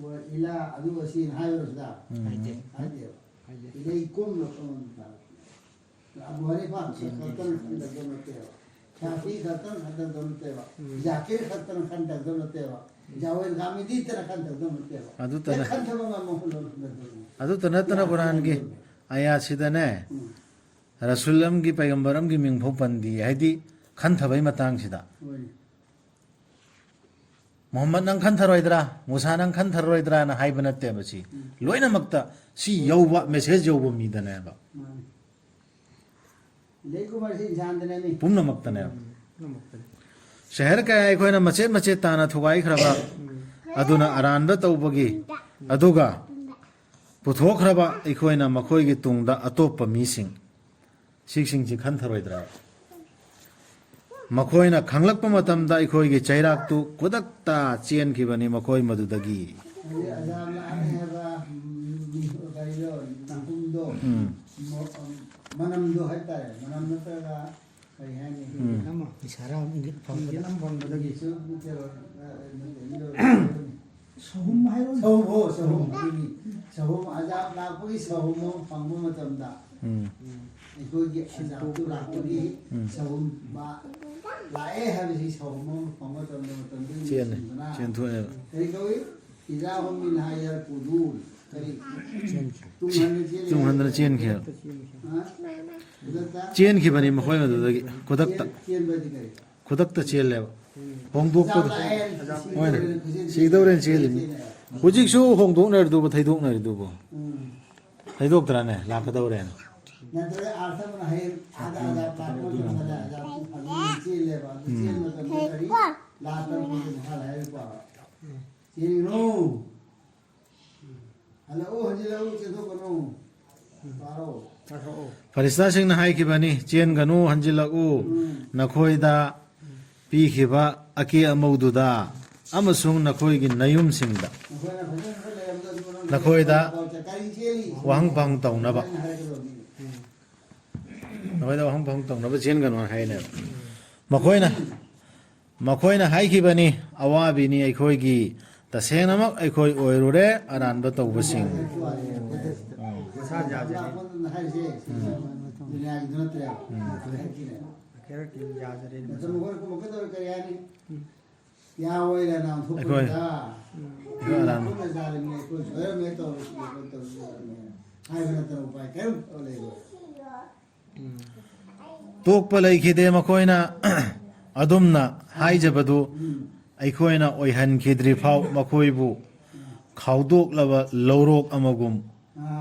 ꯋꯥ ꯏꯂꯥ ꯑꯗꯨ ꯑꯁꯤꯅ ꯍꯥꯏꯕ꯭ꯔꯣ ꯁꯤꯗ?" ꯎꯝ꯫ ꯍꯥꯏꯗꯦ꯫ ꯍꯥꯏꯗꯦꯕ꯫ ꯍꯥꯏꯗꯦ꯫ "ꯏꯂꯩꯀꯨꯝꯅ" ꯀꯃꯟ ꯇꯥꯕ꯫ ꯑꯕꯨ ꯍꯅꯤꯐꯥ ꯈꯛꯇꯅ ꯈꯟꯗꯕ ꯅꯠꯇꯦꯕ꯫ ꯁꯥꯐꯤ ꯈꯛꯇꯅ ꯈꯟꯗꯕ ꯅꯠꯇꯦꯕ꯫ ꯎꯝ꯫ ꯖꯥꯀꯤꯔ ꯈꯛꯇꯅ ꯈꯟꯗꯕ ꯅꯠꯇꯦꯕ꯫ ꯖꯋꯦꯔ ꯒꯥꯃꯤꯗꯤ ꯇꯅ ꯈꯟꯊꯕꯗꯣ ꯅꯠꯇꯦꯕ꯫ ꯑꯗꯨꯇꯅ-, ꯍꯦꯛ ꯈꯟꯊꯕ ꯉꯝꯕ ꯍꯨꯜꯂꯣ ꯍꯨꯜꯂꯣ꯫ ꯑꯗꯨꯇ ꯅꯠꯇꯅ ꯀꯨꯔꯥꯟꯒꯤ ꯑꯌꯥꯠꯁꯤꯗꯅꯦ, ꯎꯝ꯫ ꯔꯁꯨꯜ ꯑꯃꯒꯤ, ꯄꯩꯒꯝꯕꯔ ꯑꯃꯒꯤ ꯃꯤꯡꯐꯥꯎ ꯄꯟꯗꯦ꯫ ꯍꯥꯏꯗꯤ ꯈꯟꯊꯕꯩ ꯃꯇꯥꯡꯁꯤꯗ꯫ ꯍꯣꯏꯅꯦ꯫ ꯃꯨꯍꯝꯃꯗ ꯅꯪ ꯈꯟꯊꯔꯣꯏꯗ꯭ꯔꯥ, ꯃꯨꯁꯥ ꯅꯪ ꯈꯟꯊꯔꯔꯣꯏꯗ꯭ꯔꯥꯅ ꯍꯥꯏꯕ ꯅꯠꯇꯦꯕ ꯁꯤ꯫ ꯎꯝ꯫ ꯂꯣꯏꯅꯃꯛꯇ ꯁꯤ ꯌꯧꯕ, ꯃꯦꯁꯦꯖ ꯌꯧꯕ ꯃꯤꯗꯅꯦꯕ꯫ ꯃꯥꯅꯤ꯫ ꯂꯩꯀꯨꯃꯥꯔꯁꯤ ꯏꯟꯁꯥꯟꯗꯅꯦꯃꯤ꯫ ꯄꯨꯝꯅꯃꯛꯇꯅꯦꯕ꯫ ꯄꯨꯝꯅꯃꯛꯇꯅꯤ꯫ ꯁꯍꯔ ꯀꯌꯥ ꯑꯩꯈꯣꯏꯅ ꯃꯆꯦꯠ ꯃꯆꯦꯠ ꯇꯥꯅ ꯊꯨꯒꯥꯏꯈ꯭ꯔꯕ ꯑꯗꯨꯅ ꯑꯔꯥꯟꯕ ꯇꯧꯕꯒꯤ, ꯑꯗꯨꯒ ꯄꯨꯊꯣꯛꯈ꯭ꯔꯕ ꯑꯩꯈꯣꯏꯅ ꯃꯈꯣꯏꯒꯤ ꯇꯨꯡꯗ ꯑꯇꯣꯞꯄ ꯃꯤꯁꯤꯡ, ꯁꯤꯁꯤꯡꯁꯤ ꯈꯟꯊꯔꯣꯏꯗ꯭ꯔꯥ? ꯃꯈꯣꯏꯅ ꯈꯪꯂꯛꯄ ꯃꯇꯝꯗ ꯑꯩꯈꯣꯏꯒꯤ ꯆꯩꯔꯥꯛꯇꯨ ꯈꯨꯗꯛꯇ ꯆꯦꯟꯈꯤꯕꯅꯤ ꯃꯈꯣꯏ ꯃꯗꯨꯗꯒꯤ꯫ ꯍꯧꯖꯤꯛ ꯑꯖꯥꯝ ꯂꯥꯛꯑꯅꯤ ꯍꯥꯏꯕ, ꯎꯝ, ꯀꯔꯤꯅꯣ, ꯅꯥꯀꯨꯝꯗꯣ, ꯎꯝ꯫ ꯃ-, ꯃꯅꯝꯗꯣ ꯍꯥꯏꯇꯥꯔꯦ, ꯃꯅꯝ ꯅꯠꯇ꯭ꯔꯒ ꯀꯔꯤ ꯍꯥꯏꯅꯤ? ꯎꯝ꯫ ꯑꯃ ꯏꯁꯥꯔꯥ ꯑꯃ ꯏꯪꯒꯤꯠ ꯐꯪꯕꯗ ꯏꯪꯒꯤꯠ ꯑꯃ ꯐꯪꯕꯗꯒꯤꯁꯨ ꯅꯠꯇꯦꯕ, ꯑ, ꯅꯠꯇꯦ, ꯃꯤꯑꯣꯏꯕ ꯁꯍꯨꯝ ꯍꯥꯏꯔꯣ? ꯁꯍꯨꯝ, ꯍꯣ, ꯁꯍꯨꯝ, ꯑꯗꯨꯅꯤ꯫ ꯁꯍꯨꯝ, ꯑꯖꯥꯕ ꯂꯥꯛꯄꯒꯤ ꯁꯍꯨꯝ ꯑꯃ ꯐꯪꯕ ꯃꯇꯝꯗ, ꯎꯝ꯫ ꯑꯩꯈꯣꯏꯒꯤ ꯑꯖꯥꯕꯇꯨ ꯂꯥꯛꯄꯒꯤ ꯎꯝ꯫ ꯁꯍꯨꯝ ꯃꯥ ꯂꯥꯛꯑꯦ ꯍꯥꯏꯕꯁꯤ ꯁꯍꯨꯝ ꯑꯃ ꯐꯪꯕ ꯃꯇꯝꯗ, ꯃꯇꯝꯗꯨ ꯆꯦꯜꯂꯦ, ꯅꯤꯡꯁꯤꯡꯗꯨꯅ ꯆꯦꯟꯊꯣꯛꯑꯦꯕ꯫ ꯀꯔꯤ ꯀꯧꯏ? ꯏꯖꯥ ꯍꯨꯝ ꯃꯤꯟ ꯍꯥ ꯌꯔꯀꯨꯗꯨꯟ꯫ ꯀꯔꯤ? ꯆꯦꯟꯈꯤ꯫ ꯇꯨꯡꯍꯟꯗꯅ ꯆꯦꯜꯂꯦ꯫ ꯇꯨꯡꯍꯟꯗꯅ ꯆꯦꯟꯈꯤꯕ꯫ ꯍꯥ? ꯈꯨꯗꯛꯇ ꯆꯦꯟꯈꯤꯕꯅꯤ ꯃꯈꯣꯏ ꯃꯗꯨꯗꯒꯤ ꯈꯨꯗꯛꯇ꯫ ꯆꯦꯟ-, ꯆꯦꯟꯕꯗꯤ ꯀꯔꯤ? ꯈꯨꯗꯛꯇ ꯆꯦꯜꯂꯦꯕ꯫ ꯍꯣꯡꯗꯣꯛꯄꯗꯣ꯫ ꯍꯣꯏꯅꯦ꯫ ꯁꯤꯒꯗꯧꯔꯦꯅ ꯆꯦꯜꯂꯤꯅꯤ꯫ ꯍꯧꯖꯤꯛꯁꯨ ꯍꯣꯡꯗꯣꯛꯅꯔꯤꯗꯨꯕꯨ, ꯊꯩꯗꯣꯛꯅꯔꯤꯗꯨꯕꯨ꯫ ꯎꯝ꯫ ꯊꯩꯗꯣꯛꯇ꯭ꯔꯥꯅꯦ? ꯂꯥꯛꯀꯗꯧꯔꯦꯅ꯫ ꯅꯠꯇ꯭ꯔꯒ ꯑꯥꯔꯊ ꯑꯃꯅ ꯍꯌꯦꯡ ꯑꯥꯗ ꯑꯥꯗ ꯂꯥꯛꯄ ꯃꯇꯝꯗ ꯑꯥꯗ ꯐꯪꯉꯤ ꯆꯦꯜꯂꯦꯕ꯫ ꯑꯗꯨ ꯎꯝ꯫ ꯆꯦꯟꯕ ꯃꯇꯝꯗ ꯀꯔꯤ? ꯂꯥꯛꯇꯕ ꯃꯇꯝꯗ ꯃꯈꯥ ꯂꯥꯏꯔꯤꯛ ꯄꯥꯕ꯫ ꯆꯦꯟꯒꯅꯨ꯫ ꯍꯜꯂꯛꯎ, ꯍꯟꯖꯤꯜꯂꯛꯎ, ꯆꯦꯟꯊꯣꯛꯀꯅꯨ꯫ ꯄꯥꯔꯣ꯫ ꯇꯥꯊꯣꯛꯑꯣ꯫ ꯐꯔꯤꯁꯇꯥꯁꯤꯡꯅ ꯍꯥꯏꯈꯤꯕꯅꯤ, "ꯆꯦꯟꯒꯅꯨ, ꯍꯟꯖꯤꯜꯂꯛꯎ, ꯎꯝ꯫ ꯅꯈꯣꯏꯗ ꯄꯤꯈꯤꯕ ꯑꯀꯦ ꯑꯃꯧꯗꯨꯗ ꯑꯃꯁꯨꯡ ꯅꯈꯣꯏꯒꯤ ꯅꯌꯨꯝꯁꯤꯡꯗ ꯅꯈꯣꯏꯅ ꯐꯖꯅ ꯈꯔ ꯂꯩꯔꯝꯗ ꯑꯗꯨ ꯃꯅꯨꯡꯗ ꯅꯈꯣꯏꯗ ꯀꯔꯤ ꯆꯦꯜꯂꯤ? ꯋꯥꯍꯪ ꯄꯥꯎꯍꯪ ꯇꯧꯅꯕ꯫ ꯍꯥꯏꯒꯗꯧꯕꯅꯤ꯫ ꯅꯈꯣꯏꯗ ꯋꯥꯍꯪ ꯄꯥꯎꯍꯪ ꯇꯧꯅꯕ ꯆꯦꯟꯒꯅꯨ" ꯍꯥꯏꯅꯦꯕ꯫ ꯃꯈꯣꯏꯅ, ꯃꯈꯣꯏꯅ ꯍꯥꯏꯈꯤꯕꯅꯤ, "ꯑꯋꯥꯕꯤꯅꯤ ꯑꯩꯈꯣꯏꯒꯤ, ꯇꯁꯦꯡꯅꯃꯛ ꯑꯩꯈꯣꯏ ꯑꯣꯏꯔꯨꯔꯦ ꯑꯔꯥꯟꯕ ꯇꯧꯕꯁꯤꯡ"꯫ ꯃꯁꯥꯅ ꯌꯥꯖꯔꯦ꯫ ꯂꯥꯛꯄꯗꯨꯅ ꯍꯥꯏꯔꯤꯁꯦ, ꯗꯨꯅꯤꯌꯥꯒꯤꯗꯨ ꯅꯠꯇ꯭ꯔꯦꯕ꯫ ꯎꯝ꯫ ꯑꯥꯈꯤꯔꯠꯀꯤꯅꯦꯕ꯫ ꯑꯥꯈꯤꯔꯠꯀꯤ ꯌꯥꯖꯔꯦ꯫ ꯃꯇꯝ ꯈꯔ ꯀꯨꯝꯃꯛꯀꯗꯧꯔꯦ ꯀꯔꯤ ꯍꯥꯏꯅꯤ? ꯎꯝ꯫ ꯌꯥꯔꯣꯏꯗ, ꯅꯥꯟꯊꯣꯛꯄꯅꯤꯗ꯫ ꯑꯩꯈꯣꯏ ꯑꯩꯈꯣꯏ ꯑꯔꯥꯟꯕ꯫ ꯑꯩꯈꯣꯏꯅ ꯆꯥꯔꯤꯕꯅꯤ, ꯑꯩꯈꯣꯏ ꯁꯣꯏꯔꯝꯃꯦ, ꯇꯧꯔꯁꯤ, ꯑꯩꯈꯣꯏ ꯇꯧꯔꯁꯤ ꯍꯥꯏꯕ ꯅꯠꯇꯅ ꯎꯄꯥꯏ ꯀꯔꯤꯝ ꯂꯩꯔꯣꯏ꯫ ꯇꯣꯛꯄ ꯂꯩꯈꯤꯗꯦ꯫ ꯃꯈꯣꯏꯅ ꯑꯗꯨꯝꯅ ꯍꯥꯏꯖꯕꯗꯨ ꯑꯩꯈꯣꯏꯅ ꯑꯣꯏꯍꯟꯈꯤꯗ꯭ꯔꯤ ꯐꯥꯎ ꯃꯈꯣꯏꯕꯨ ꯈꯥꯎꯗꯣꯛꯂꯕ ꯂꯧꯔꯣꯛ ꯑꯃꯒꯨꯝ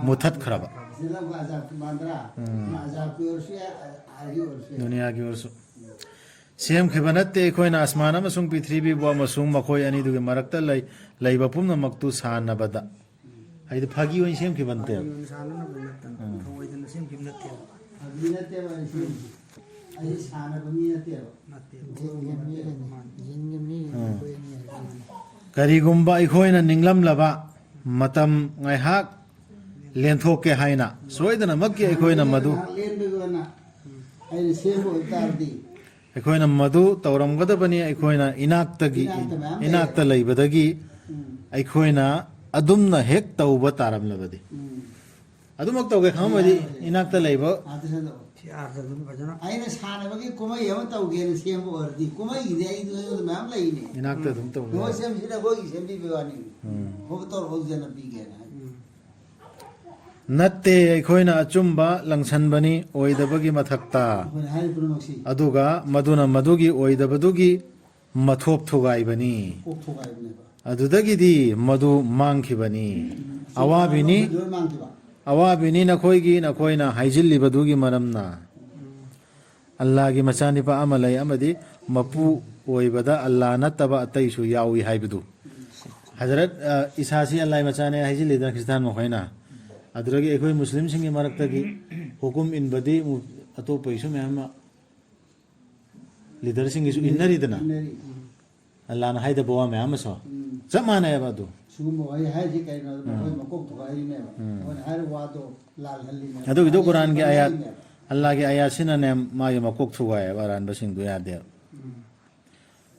ꯃꯨꯊꯠꯈ꯭ꯔꯕ꯫ ꯁꯤꯗ ꯑꯃꯨꯛ ꯑꯖꯥꯕꯀꯤ ꯃꯥꯟꯗ꯭ꯔꯥ? ꯎꯝ꯫ ꯑꯖꯥꯕꯀꯤ ꯑꯣꯏꯔꯁꯨ ꯌꯥꯏ, ꯑꯥꯔꯒꯤ ꯑꯣꯏꯔꯁꯨ ꯌꯥꯏ꯫ ꯗꯨꯅꯤꯌꯥꯒꯤ ꯑꯣꯏꯔꯁꯨ꯫ ꯁꯦꯝꯈꯤꯕ ꯅꯠꯇꯦ ꯑꯩꯈꯣꯏꯅ ꯑꯁꯃꯥꯟ ꯑꯃꯁꯨꯡ ꯄ꯭ꯔꯤꯊꯤꯕꯤꯕꯨ ꯑꯃꯁꯨꯡ ꯃꯈꯣꯏ ꯑꯅꯤꯗꯨꯒꯤ ꯃꯔꯛꯇ ꯂꯩ-, ꯂꯩꯕ ꯄꯨꯝꯅꯃꯛꯇꯨ ꯁꯥꯟꯅꯕꯗ꯫ ꯍꯥꯏꯗꯤ ꯐꯥꯒꯤ ꯑꯣꯏꯅ ꯁꯦꯝꯈꯤꯕ ꯅꯠꯇꯦꯕ꯫ ꯐꯥꯒꯤ ꯑꯣꯏꯅ ꯁꯥꯟꯅꯅꯕ ꯅꯠꯇꯅ, ꯎꯝ꯫ ꯊꯑꯣꯏꯗꯅ ꯁꯦꯝꯈꯤꯕ ꯅꯠꯇꯦꯕ꯫ ꯐꯥꯒꯤ ꯅꯠꯇꯦꯕ ꯑꯩ ꯁꯦꯝꯈꯤꯕ꯫ ꯑꯩ ꯁꯥꯟꯅꯕ ꯃꯤ ꯅꯠꯇꯦꯕ꯫ ꯅꯠꯇꯦꯕ꯫ ꯖꯤꯟꯒꯤ ꯃꯤꯒꯅꯤ, ꯖꯤꯟꯒꯤ ꯃꯤꯒꯅꯤ ꯎꯝ꯫ ꯑꯩꯈꯣꯏ ꯑꯅꯤ ꯍꯥꯏꯕ꯫ ꯀꯔꯤꯒꯨꯝꯕ ꯑꯩꯈꯣꯏꯅ ꯅꯤꯡꯂꯝꯂꯕ ꯃꯇꯝ ꯉꯥꯏꯍꯥꯛ ꯂꯦꯟꯊꯣꯛꯀꯦ ꯍꯥꯏꯅ ꯁꯣꯏꯗꯅꯃꯛꯀꯤ ꯑꯩꯈꯣꯏꯅ ꯃꯗꯨ ꯉꯥꯏꯍꯥꯛ ꯂꯦꯟꯕꯒꯤ ꯑꯣꯏꯅ ꯑꯩꯅ ꯁꯦꯝꯕ ꯑꯣꯏꯇꯥꯔꯗꯤ꯫ ꯑꯩꯈꯣꯏꯅ ꯃꯗꯨ ꯇꯧꯔꯝꯒꯗꯕꯅꯤ꯫ ꯑꯩꯈꯣꯏꯅ ꯏꯅꯥꯛꯇꯒꯤ, ꯏꯅꯥꯛꯇ ꯃꯌꯥꯝ ꯂꯩꯌꯦ꯫ ꯏꯅꯥꯛꯇ ꯂꯩꯕꯗꯒꯤ ꯎꯝ꯫ ꯑꯩꯈꯣꯏꯅ ꯑꯗꯨꯝꯅ ꯍꯦꯛ ꯇꯧꯕ ꯇꯥꯔꯝꯂꯕꯗꯤ꯫ ꯎꯝ꯫ ꯑꯗꯨꯃꯛ ꯇꯧꯒꯦ ꯈꯪꯉꯝꯃꯗꯤ ꯌꯥꯔꯣꯏ꯫ ꯏꯅꯥꯛꯇ ꯂꯩꯕ ꯑꯥ, ꯇꯨꯏꯁꯟꯗꯣ꯫ ꯁꯤ ꯑꯥꯔꯊꯗꯨꯅ ꯐꯖꯅ꯫ ꯑꯩꯅ ꯁꯥꯟꯅꯕꯒꯤ ꯀꯨꯝꯍꯩ ꯑꯃ ꯇꯧꯒꯦꯅ ꯁꯦꯝꯕ ꯑꯣꯏꯔꯗꯤ, ꯀꯨꯝꯍꯩꯒꯤꯗꯤ ꯑꯩꯗꯣ ꯑꯩꯉꯣꯟꯗ ꯃꯌꯥꯝ ꯂꯩꯅꯦ꯫ ꯏꯅꯥꯛꯇ ꯑꯗꯨꯝ ꯇꯧꯕ ꯅꯣꯏ ꯌꯥꯏ꯫ ꯁꯦꯝꯁꯤꯅ ꯑꯩꯈꯣꯏꯒꯤ ꯁꯦꯝꯕꯤꯕꯩ ꯋꯥꯅꯤ꯫ ꯎꯝ꯫ ꯍꯣꯕ ꯇꯧꯔꯛꯑꯣ ꯍꯧꯖꯤꯛꯅ ꯄꯤꯒꯦꯅ ꯍꯥꯏ꯫ ꯎꯝ꯫ ꯅꯠꯇꯦ, ꯑꯩꯈꯣꯏꯅ ꯑꯆꯨꯝꯕ ꯂꯪꯁꯟꯕꯅꯤ ꯑꯣꯏꯗꯕꯒꯤ ꯃꯊꯛꯇ꯫ ꯑꯩꯈꯣꯏꯅ ꯍꯥꯏꯔꯤ ꯄꯨꯝꯅꯃꯛꯁꯤ꯫ ꯑꯗꯨꯒ ꯃꯗꯨꯅ ꯃꯗꯨꯒꯤ ꯑꯣꯏꯗꯕꯗꯨꯒꯤ ꯃꯊꯣꯞ ꯊꯨꯒꯥꯏꯕꯅꯤ꯫ ꯀꯣꯛ ꯊꯨꯒꯥꯏꯕꯅꯦꯕ꯫ ꯑꯗꯨꯗꯒꯤꯗꯤ ꯃꯗꯨ ꯃꯥꯡꯈꯤꯕꯅꯤ꯫ ꯎꯝ꯫ ꯑꯋꯥꯕꯤꯅꯤ, ꯂꯣꯏ ꯃꯥꯡꯈꯤꯕ꯫ ꯑꯋꯥꯕꯤꯅꯤ ꯅꯈꯣꯏꯒꯤ, ꯅꯈꯣꯏꯅ ꯍꯥꯏꯖꯤꯜꯂꯤꯕꯗꯨꯒꯤ ꯃꯔꯝꯅ꯫ ꯎꯝ꯫ ꯑꯜꯂꯥꯒꯤ ꯃꯆꯥꯅꯤꯄꯥ ꯑꯃ ꯂꯩ ꯑꯃꯗꯤ ꯃꯄꯨ ꯑꯣꯏꯕꯗ ꯑꯜꯂꯥ ꯅꯠꯇꯕ ꯑꯇꯩꯁꯨ ꯌꯥꯎꯏ ꯍꯥꯏꯕꯗꯨ꯫ ꯍꯖꯔꯠ, ꯑ, ꯏꯁꯥꯁꯤ ꯑꯜꯂꯥꯍꯒꯤ ꯃꯆꯥꯅꯦ ꯍꯥꯏꯖꯤꯜꯂꯤꯗꯅ ꯈ꯭ꯔꯤꯁꯇꯥꯟ ꯃꯈꯣꯏꯅ꯫ ꯑꯗꯨꯗꯒꯤ ꯑꯩꯈꯣꯏ ꯃꯨꯁꯂꯤꯝꯁꯤꯡꯒꯤ ꯃꯔꯛꯇꯒꯤ ꯍꯨꯀꯨꯝ ꯏꯟꯕꯗꯤ ꯃꯨ-, ꯑꯇꯣꯞꯄꯒꯤꯁꯨ ꯃꯌꯥꯝ ꯑꯃ ꯂꯤꯗꯔꯁꯤꯡꯒꯤꯁꯨ ꯏꯟꯅꯔꯤꯗꯅ꯫ ꯏꯟꯅꯔꯤ꯫ ꯑꯜꯂꯥꯅ ꯍꯥꯏꯗꯕ ꯋꯥ ꯃꯌꯥꯝ ꯑꯃꯁꯨ꯫ ꯎꯝ꯫ ꯆꯞ ꯃꯥꯟꯅꯩꯑꯕ ꯑꯗꯨ꯫ ꯁꯤꯒꯨꯝꯕ ꯋꯥꯍꯩ ꯍꯥꯏꯔꯤꯁꯤ ꯀꯩꯅꯣ? ꯎꯝ꯫ ꯃꯈꯣꯏ ꯃꯀꯣꯛ ꯊꯨꯒꯥꯏꯔꯤꯅꯦꯕ꯫ ꯎꯝ꯫ ꯃꯈꯣꯏꯅ ꯍꯥꯏꯔꯤꯕ ꯋꯥꯗꯣ ꯂꯥꯜꯍꯜꯂꯤꯅꯦꯕ꯫ ꯑꯗꯨꯒꯤꯗꯣ ꯀꯨꯔꯥꯟꯒꯤ ꯑꯥꯌꯥꯠ, ꯂꯥꯜꯍꯜꯂꯤꯅꯦꯕ꯫ ꯑꯜꯂꯥꯒꯤ ꯑꯥꯌꯥꯠꯁꯤꯅꯅꯦ ꯃꯥꯒꯤ ꯃꯀꯣꯛ ꯊꯨꯒꯥꯏꯑꯕ, ꯑꯔꯥꯟꯕꯁꯤꯡꯗꯣ ꯌꯥꯗꯦꯕ꯫ ꯎꯝ꯫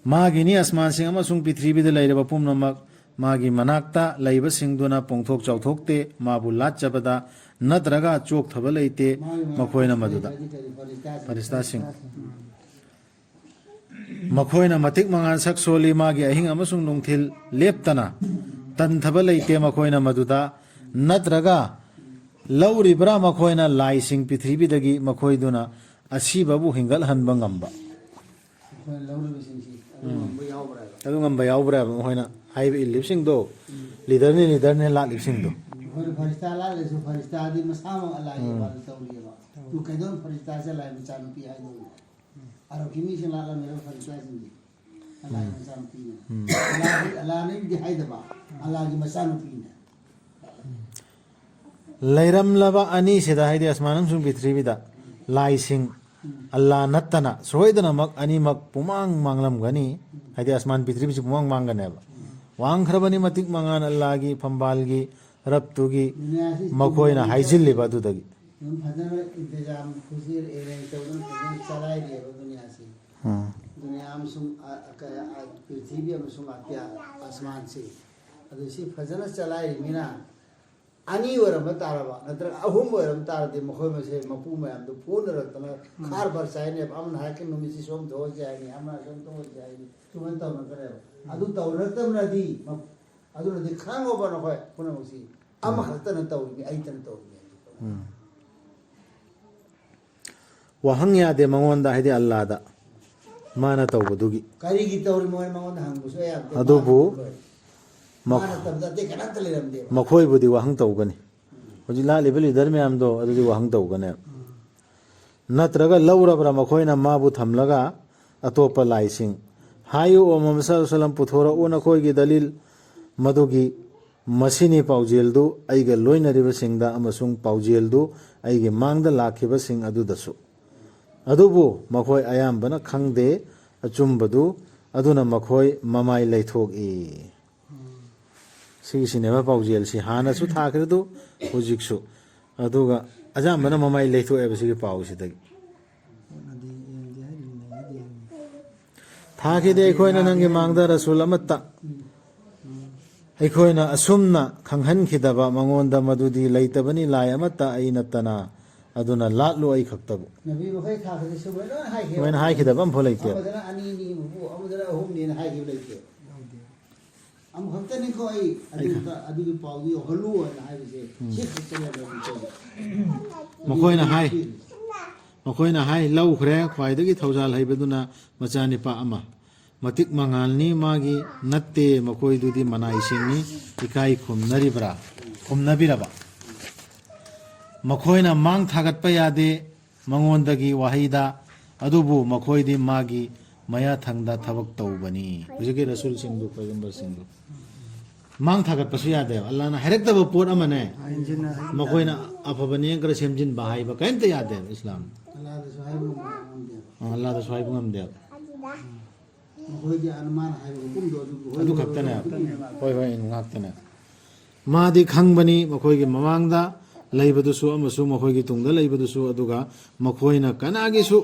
ꯃꯥꯒꯤꯅꯤ ꯑꯁꯃꯥꯟꯁꯤꯡ ꯑꯃꯁꯨꯡ ꯄ꯭ꯔꯤꯊꯤꯕꯤꯗ ꯂꯩꯔꯤꯕ ꯄꯨꯝꯅꯃꯛ, ꯃꯥꯒꯤ ꯃꯅꯥꯛꯇ ꯂꯩꯕꯁꯤꯡꯗꯨꯅ ꯄꯣꯡꯊꯣꯛ ꯆꯥꯎꯊꯣꯛꯇꯦ, ꯃꯥꯕꯨ ꯂꯥꯠꯆꯕꯗ ꯅꯠꯇ꯭ꯔꯒ ꯆꯣꯛꯊꯕ ꯂꯩꯇꯦ, ꯃꯥꯒꯤ ꯃꯅꯥꯛꯇ ꯃꯈꯣꯏꯅ ꯃꯗꯨꯗ꯫ ꯂꯩꯕꯗꯤ ꯀꯔꯤ? ꯐꯔꯤꯁꯇꯥꯁꯤꯡ꯫ ꯐꯔꯤꯁꯇꯥꯁꯤꯡ꯫ ꯎꯝ꯫ ꯃꯈꯣꯏꯅ ꯃꯇꯤꯛ ꯃꯉꯥꯟ ꯁꯛ ꯁꯣꯜꯂꯤ, ꯃꯥꯒꯤ ꯑꯍꯤꯡ ꯑꯃꯁꯨꯡ ꯅꯨꯡꯊꯤꯜ ꯂꯦꯞꯇꯅ ꯇꯟꯊꯕ ꯂꯩꯇꯦ꯫ ꯃꯈꯣꯏꯅ ꯃꯗꯨꯗ ꯅꯠꯇ꯭ꯔꯒ ꯂꯧꯔꯤꯕ꯭ꯔꯥ? ꯃꯈꯣꯏꯅ ꯂꯥꯏꯁꯤꯡ ꯄ꯭ꯔꯤꯊꯤꯕꯤꯗꯒꯤ ꯃꯈꯣꯏꯗꯨꯅ ꯑꯁꯤꯕꯕꯨ ꯍꯤꯡꯒꯠꯍꯟꯕ ꯉꯝꯕ꯫ ꯑꯩꯈꯣꯏꯅ ꯂꯧꯔꯤꯕꯁꯤꯡꯁꯤ ꯑꯗꯨ ꯉꯝꯕ ꯌꯥꯎꯕ꯭ꯔꯥ ꯍꯥꯏꯕ? ꯑꯗꯨ ꯉꯝꯕ ꯌꯥꯎꯕ꯭ꯔꯥ ꯍꯥꯏꯕ? ꯃꯈꯣꯏꯅ ꯍꯥꯏꯕ ꯏꯜꯂꯤꯕꯁꯤꯡꯗꯣ, ꯂꯤꯗꯔꯅꯤ, ꯂꯤꯗꯔꯅꯤ ꯂꯥꯛꯂꯤꯕꯁꯤꯡꯗꯣ꯫ ꯑꯩꯈꯣꯏꯅ ꯐꯔꯤꯁꯇꯥ ꯂꯥꯛꯂꯁꯨ ꯐꯔꯤꯁꯇꯥꯗꯤ ꯃꯁꯥꯃꯛ ꯑꯂꯥꯏꯒꯤ ꯎꯝ꯫ ꯃꯄꯥꯟꯗ ꯇꯧꯔꯤꯑꯕ꯫ ꯇꯨ ꯀꯩꯗꯧꯅ ꯐꯔꯤꯁꯇꯥꯁꯦ ꯑꯂꯥꯏ ꯃꯆꯥꯅꯨꯄꯤ ꯍꯥꯏꯗꯧꯅꯣ? ꯑꯔꯕꯀꯤ ꯃꯤꯁꯤꯡ ꯂꯥꯛꯂꯝꯃꯦꯕ ꯐꯔꯤꯁꯇꯥꯁꯤꯡꯁꯦ꯫ ꯑꯂꯥꯏ ꯎꯝ꯫ ꯃꯆꯥꯅꯨꯄꯤꯅꯦ꯫ ꯎꯝ꯫ ꯑꯂꯥꯍꯤ-, ꯑꯂꯥꯅꯤꯗꯤ ꯍꯥꯏꯗꯕ, ꯑꯂꯥꯒꯤ ꯃꯆꯥꯅꯨꯄꯤꯅꯦ꯫ ꯂꯩꯔꯝꯂꯕ ꯑꯅꯤꯁꯤꯗ, ꯍꯥꯏꯗꯤ ꯑꯁꯃꯥꯟ ꯑꯃꯁꯨꯡ ꯄ꯭ꯔꯤꯊꯤꯕꯤꯗ, ꯂꯥꯏꯁꯤꯡ ꯎꯝ꯫ ꯑꯜꯂꯥ ꯅꯠꯇꯅ ꯁꯣꯏꯗꯅꯃꯛ ꯑꯅꯤꯃꯛ ꯄꯨꯃꯥꯡ ꯃꯥꯡꯂꯝꯒꯅꯤ꯫ ꯍꯥꯏꯗꯤ ꯑꯁꯃꯥꯟ ꯄ꯭ꯔꯤꯊꯤꯕꯤꯁꯤ ꯄꯨꯃꯥꯡ ꯃꯥꯡꯒꯅꯦꯕ꯫ ꯎꯝ꯫ ꯋꯥꯡꯈ꯭ꯔꯕꯅꯤ ꯃꯇꯤꯛ ꯃꯉꯥꯟ ꯑꯜꯂꯥꯒꯤ ꯐꯝꯕꯥꯜꯒꯤ ꯔꯕꯇꯨꯒꯤ ꯗꯨꯅꯤꯌꯥꯁꯤ ꯃꯈꯣꯏꯅ ꯆꯨꯝꯅ ꯍꯥꯏꯖꯤꯜꯂꯤꯕ ꯑꯗꯨꯗꯒꯤ꯫ ꯑꯗꯨꯝ ꯐꯖꯅ ꯏꯟꯇꯤꯖꯥꯝ ꯈꯨꯁꯤꯔ ꯑꯦꯔꯦꯟꯖ ꯇꯧꯗꯅ ꯐꯖꯅ ꯆꯂꯥꯏꯔꯤꯑꯕ ꯗꯨꯅꯤꯌꯥꯁꯤ꯫ ꯎꯝ꯫ ꯗꯨꯅꯤꯌꯥ ꯑꯃꯁꯨꯡ ꯑ-, ꯑ-, ꯀ-, ꯑ-, ꯄ꯭ꯔꯤꯊꯤꯕꯤ ꯑꯃꯁꯨꯡ ꯑꯇꯤꯌꯥ ꯑꯁꯃꯥꯟꯁꯤ꯫ ꯑꯗꯨ ꯁꯤ ꯐꯖꯅ ꯆꯂꯥꯏꯔꯤꯃꯤꯅ ꯑꯅꯤ ꯑꯣꯏꯔꯝꯕ ꯇꯥꯔꯕ, ꯅꯠꯇ꯭ꯔꯒ ꯑꯍꯨꯝ ꯑꯣꯏꯔꯝꯕ ꯇꯥꯔꯗꯤ ꯃꯈꯣꯏ ꯃꯁꯦ ꯃꯄꯨ ꯃꯌꯥꯝꯗꯣ ꯐꯨꯅꯔꯛꯇꯅ ꯎꯝ꯫ ꯈꯥꯔ ꯕꯔ ꯆꯥꯏꯅꯦꯕ꯫ ꯑꯃꯅ ꯍꯥꯏꯔꯛꯀꯅꯤ ꯅꯨꯃꯤꯠꯁꯤ ꯁꯣꯝ ꯊꯣꯛꯑꯁꯤ ꯍꯥꯏꯅꯤ, ꯑꯃꯅ ꯁꯣꯝ ꯊꯣꯛꯑꯁꯤ ꯍꯥꯏꯅꯤ, ꯁꯨꯃꯥꯏꯅ ꯇꯧꯅꯔꯛꯀꯅꯦꯕ꯫ ꯎꯝ꯫ ꯑꯗꯨ ꯇꯧꯅꯔꯛꯇꯕꯅꯗꯤ ꯃ-, ꯑꯗꯨꯅꯗꯤ ꯈꯪꯉꯣꯕ ꯅꯈꯣꯏ ꯄꯨꯝꯅꯃꯛꯁꯤ꯫ ꯎꯝ꯫ ꯑꯃꯈꯛꯇꯅ ꯇꯧꯔꯤꯅꯤ, ꯑꯩꯇꯅ ꯇꯧꯔꯤꯅꯤ꯫ ꯎꯝ꯫ ꯋꯥꯍꯪ ꯌꯥꯗꯦ ꯃꯉꯣꯟꯗ, ꯍꯥꯏꯗꯤ ꯑꯜꯂꯥꯗ, ꯃꯥꯅ ꯇꯧꯕꯗꯨꯒꯤ꯫ ꯀꯔꯤꯒꯤ ꯇꯧꯔꯤꯃꯣ ꯍꯥꯏꯅ ꯃꯉꯣꯟꯗ ꯍꯪꯕꯁꯨ ꯌꯥꯗꯦ꯫ ꯑꯗꯨꯕꯨ ꯃꯥꯅ ꯇꯧꯔꯤꯗꯣ ꯂꯣꯏꯔꯦ꯫ ꯃꯈ-, ꯃꯥꯅ ꯇꯧꯕꯗ ꯑꯇꯩ ꯀꯅꯥꯝꯇ ꯂꯩꯔꯝꯗꯦꯕ꯫ ꯃꯈꯣꯏꯕꯨꯗꯤ ꯋꯥꯍꯪ ꯇꯧꯒꯅꯤ꯫ ꯎꯝ꯫ ꯍꯧꯖꯤꯛ ꯂꯥꯛꯂꯤꯕ ꯂꯤꯗꯔ ꯃꯌꯥꯝꯗꯣ ꯑꯗꯨꯗꯤ ꯋꯥꯍꯪ ꯇꯧꯒꯅꯦꯕ꯫ ꯎꯝ꯫ ꯅꯠꯇ꯭ꯔꯒ ꯂꯧꯔꯕ꯭ꯔꯥ ꯃꯈꯣꯏꯅ ꯃꯥꯕꯨ ꯊꯝꯂꯒ ꯑꯇꯣꯞꯄ ꯂꯥꯏꯁꯤꯡ? ꯍꯥꯏꯌꯨ, ꯑꯣ ꯃꯨꯍꯝꯃꯗ ꯁꯜꯂꯜꯂꯥꯍꯨ ꯑꯂꯩꯍꯤ ꯋꯥꯁꯜꯂꯝ, ꯄꯨꯊꯣꯔꯛꯎ ꯅꯈꯣꯏꯒꯤ ꯗꯂꯤꯜ, ꯃꯗꯨꯒꯤ ꯃꯁꯤꯅꯤ ꯄꯥꯎꯖꯦꯜꯗꯨ ꯑꯩꯒ ꯂꯣꯏꯅꯔꯤꯕꯁꯤꯡꯗ ꯑꯃꯁꯨꯡ ꯄꯥꯎꯖꯦꯜꯗꯨ ꯑꯩꯒꯤ ꯃꯥꯡꯗ ꯂꯥꯛꯈꯤꯕꯁꯤꯡ ꯑꯗꯨꯗꯁꯨ꯫ ꯑꯗꯨꯕꯨ ꯃꯈꯣꯏ ꯑꯌꯥꯝꯕꯅ ꯈꯪꯗꯦ ꯑꯆꯨꯝꯕꯗꯨ, ꯑꯗꯨꯅ ꯃꯈꯣꯏ ꯃꯃꯥꯏ ꯂꯩꯊꯣꯛꯏ꯫ ꯁꯤꯒꯤꯁꯤꯅꯦꯕ ꯄꯥꯎꯖꯦꯜꯁꯤ ꯍꯥꯟꯅꯁꯨ ꯊꯥꯈ꯭ꯔꯤꯗꯨ, ꯍꯧꯖꯤꯛꯁꯨ꯫ ꯑꯗꯨꯒ ꯑꯌꯥꯝꯕꯅ ꯃꯃꯥꯏ ꯂꯩꯊꯣꯛꯑꯦꯕ ꯁꯤꯒꯤ ꯄꯥꯎꯁꯤꯗꯒꯤ꯫ ꯊꯥꯈꯤꯗꯦ ꯑꯩꯈꯣꯏꯅ ꯅꯪꯒꯤ ꯃꯥꯡꯗ ꯔꯁꯨꯜ ꯑꯃꯠꯇ꯫ ꯑꯩꯈꯣꯏꯅ ꯑꯁꯨꯝꯅ ꯈꯪꯍꯟꯈꯤꯗꯕ ꯃꯉꯣꯟꯗ ꯃꯗꯨꯗꯤ ꯂꯩꯇꯕꯅꯤ ꯂꯥꯏ ꯑꯃꯠꯇ ꯑꯩ ꯅꯠꯇꯅ꯫ ꯑꯗꯨꯅ ꯂꯥꯠꯂꯨ ꯑꯩ ꯈꯛꯇꯕꯨ꯫ ꯅꯕꯤ ꯃꯈꯩ ꯊꯥꯈ꯭ꯔꯦ, ꯁꯨꯃꯥꯏꯅ ꯂꯣꯏꯅ ꯍꯥꯏꯈꯤꯕ꯫ ꯁꯨꯃꯥꯏꯅ ꯍꯥꯏꯈꯤꯗꯕ ꯑꯃꯐꯥꯎ ꯂꯩꯇꯦ꯫ ꯑꯃꯗꯅ ꯑꯅꯤꯅꯤ ꯃꯄꯨ, ꯑꯃꯗꯅ ꯑꯍꯨꯝꯅꯤꯅ ꯍꯥꯏꯈꯤꯕ ꯂꯩꯇꯦ꯫ ꯑꯃꯈꯛꯇꯅꯤꯀꯣ ꯑꯩ ꯑꯗꯨ ꯑꯩ ꯈꯛ- ꯑꯗꯨꯒꯤ ꯄꯥꯎꯗꯨ ꯌꯧꯍꯜꯂꯨ ꯍꯥꯏꯅ ꯍꯥꯏꯕꯁꯦ, ꯎꯝ꯫ ꯁꯤ ꯈꯛꯇꯅꯦꯕ ꯑꯩꯈꯣꯏꯅ꯫ ꯃꯈꯣꯏꯅ ꯍꯥꯏ, ꯃꯈꯣꯏꯅ ꯍꯥꯏ, "ꯂꯧꯈ꯭ꯔꯦ, ꯈ꯭ꯋꯥꯏꯗꯒꯤ ꯊꯧꯖꯥꯜ ꯍꯩꯕꯗꯨꯅ ꯃꯆꯥꯅꯤꯄꯥ ꯑꯃ꯫ ꯃꯇꯤꯛ ꯃꯉꯥꯜꯅꯤ ꯃꯥꯒꯤ, ꯅꯠꯇꯦ, ꯃꯈꯣꯏꯗꯨꯗꯤ ꯃꯅꯥꯏꯁꯤꯡꯅꯤ, ꯏꯀꯥꯏ ꯈꯨꯝꯅꯔꯤꯕ꯭ꯔꯥ?" ꯈꯨꯝꯅꯕꯤꯔꯕ꯫ ꯃꯈꯣꯏꯅ ꯃꯥꯡ ꯊꯥꯒꯠꯄ ꯌꯥꯗꯦ ꯃꯉꯣꯟꯗꯒꯤ ꯋꯥꯍꯩꯗ, ꯑꯗꯨꯕꯨ ꯃꯈꯣꯏꯗꯤ ꯃꯥꯒꯤ ꯃꯌꯥꯊꯪꯗ ꯊꯕꯛ ꯇꯧꯕꯅꯤ꯫ ꯍꯧꯖꯤꯛꯀꯤ ꯔꯁꯨꯜꯁꯤꯡꯗꯨ, ꯄꯩꯒꯝꯕꯔꯁꯤꯡꯗꯨ ꯃꯥꯡ ꯊꯥꯒꯠꯄꯁꯨ ꯌꯥꯗꯦꯕ꯫ ꯑꯜꯂꯥꯍꯅ ꯍꯥꯏꯔꯛꯇꯕ ꯄꯣꯠ ꯑꯃꯅꯦ ꯍꯥꯏꯖꯤꯟꯅ ꯍꯥꯏꯕ ꯃꯈꯣꯏꯅ ꯑꯐꯕꯅꯦ ꯈꯔ ꯁꯦꯝꯖꯤꯟꯕ ꯍꯥꯏꯕ ꯀꯔꯤꯝꯇ ꯌꯥꯗꯦꯕ ꯏꯁꯂꯥꯝ꯫ ꯑꯜꯂꯥꯍꯗꯁꯨ ꯍꯥꯏꯕ ꯉꯝꯗꯦꯕ꯫ ꯑ, ꯑꯜꯂꯥꯍꯗꯁꯨ ꯍꯥꯏꯕ ꯉꯝꯗꯦꯕ꯫ ꯃꯈꯣꯏꯗꯤ ꯑꯅ ꯃꯥꯅ ꯍꯥꯏꯕ ꯍꯨꯀꯨꯝꯗꯣ ꯑꯗꯨ ꯑꯗꯨ ꯈꯛꯇꯅꯦ꯫ ꯍꯣꯏ, ꯍꯣꯏ, ꯉꯥꯛꯇꯅꯦ꯫ ꯃꯥꯗꯤ ꯈꯪꯕꯅꯤ ꯃꯈꯣꯏꯒꯤ ꯃꯃꯥꯡꯗ ꯂꯩꯕꯗꯨꯁꯨ ꯑꯃꯁꯨꯡ ꯃꯈꯣꯏꯒꯤ ꯇꯨꯡꯗ ꯂꯩꯕꯗꯨꯁꯨ, ꯑꯗꯨꯒ ꯃꯈꯣꯏꯅ ꯀꯅꯥꯒꯤꯁꯨ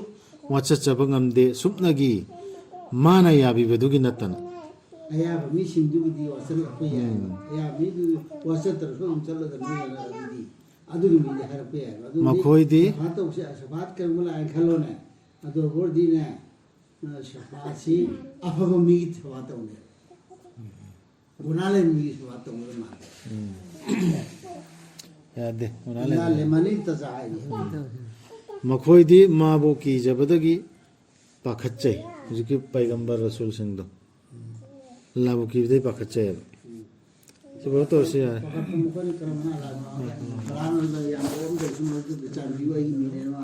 ꯋꯥꯆꯠꯆꯕ ꯉꯝꯗꯦ, ꯁꯨꯞꯅꯒꯤ ꯃꯥꯅ ꯌꯥꯕꯤꯕꯗꯨꯒꯤ ꯅꯠꯇꯅ꯫ ꯑꯌꯥꯕ ꯃꯤꯁꯤꯡꯗꯨꯒꯤꯗꯤ ꯋꯥꯆꯠꯂꯛꯄ ꯌꯥꯏ꯫ ꯎꯝ꯫ ꯑꯌꯥꯕ ꯃꯤꯗꯨ ꯋꯥꯆꯠꯇ꯭ꯔꯁꯨ ꯑꯗꯨꯝ ꯆꯠꯂꯒ ꯅꯣꯏꯅ ꯑꯗꯨꯗꯤ ꯑꯗꯨꯒꯤ ꯃꯤꯗꯤ ꯍꯥꯏꯔꯛꯄ ꯌꯥꯏꯕ꯫ ꯑꯗꯨꯗꯤ ꯃꯈꯣꯏꯗꯤ ꯁꯐꯥꯠ ꯇꯧꯁꯦ, ꯁꯐꯥꯠ ꯀꯩꯒꯨꯝꯕ ꯂꯥꯛꯑꯦꯅ ꯈꯜꯂꯣꯅꯦ, ꯑꯗꯨ ꯑꯣꯏꯔꯗꯤꯅꯦ, ꯁꯐꯥꯠꯁꯤ ꯑꯐꯕ ꯃꯤꯒꯤ ꯁꯐꯥꯠ ꯇꯧꯅꯦ꯫ ꯒꯨꯅꯥ ꯂꯩꯕ ꯃꯤꯒꯤ ꯁꯐꯥꯠ ꯇꯧꯒꯗꯕ ꯃꯥꯟꯗꯦ꯫ ꯎꯝ꯫ ꯌꯥꯗꯦ, ꯒꯨꯅꯥ ꯒꯨꯅꯥ ꯂꯩꯕ꯫ ꯂꯩꯃꯅꯤ ꯇꯖꯥ ꯍꯥꯏꯅꯤ꯫ ꯃꯈꯣꯏꯗꯤ ꯃꯥꯕꯨ ꯀꯤꯖꯕꯗꯒꯤ ꯄꯥꯈꯠꯆꯩ꯫ ꯍꯧꯖꯤꯛꯀꯤ ꯄꯩꯒꯝꯕꯔ ꯔꯁꯨꯜꯁꯤꯡꯗꯣ ꯑꯜꯂꯥꯕꯨ ꯀꯤꯕꯗꯒꯤ ꯄꯥꯈꯠꯆꯩꯌꯦꯕ꯫ ꯁꯤ ꯐꯥꯎ ꯇꯧꯔꯁꯤ ꯌꯥꯔꯦ꯫ ꯄꯥꯈꯠꯄ ꯃꯈꯣꯏꯅ ꯀꯔꯝ ꯍꯥꯏꯅ ꯂꯥꯛꯄꯅꯣ? ꯀꯅꯥꯅꯣ ꯌꯥꯝ ꯄꯣꯛꯑꯝꯗꯕꯁꯨ ꯃꯔꯛꯇꯨꯗ ꯆꯥꯟꯕꯤꯌꯨ, ꯑꯩꯒꯤ ꯃꯤꯡꯅꯦꯅ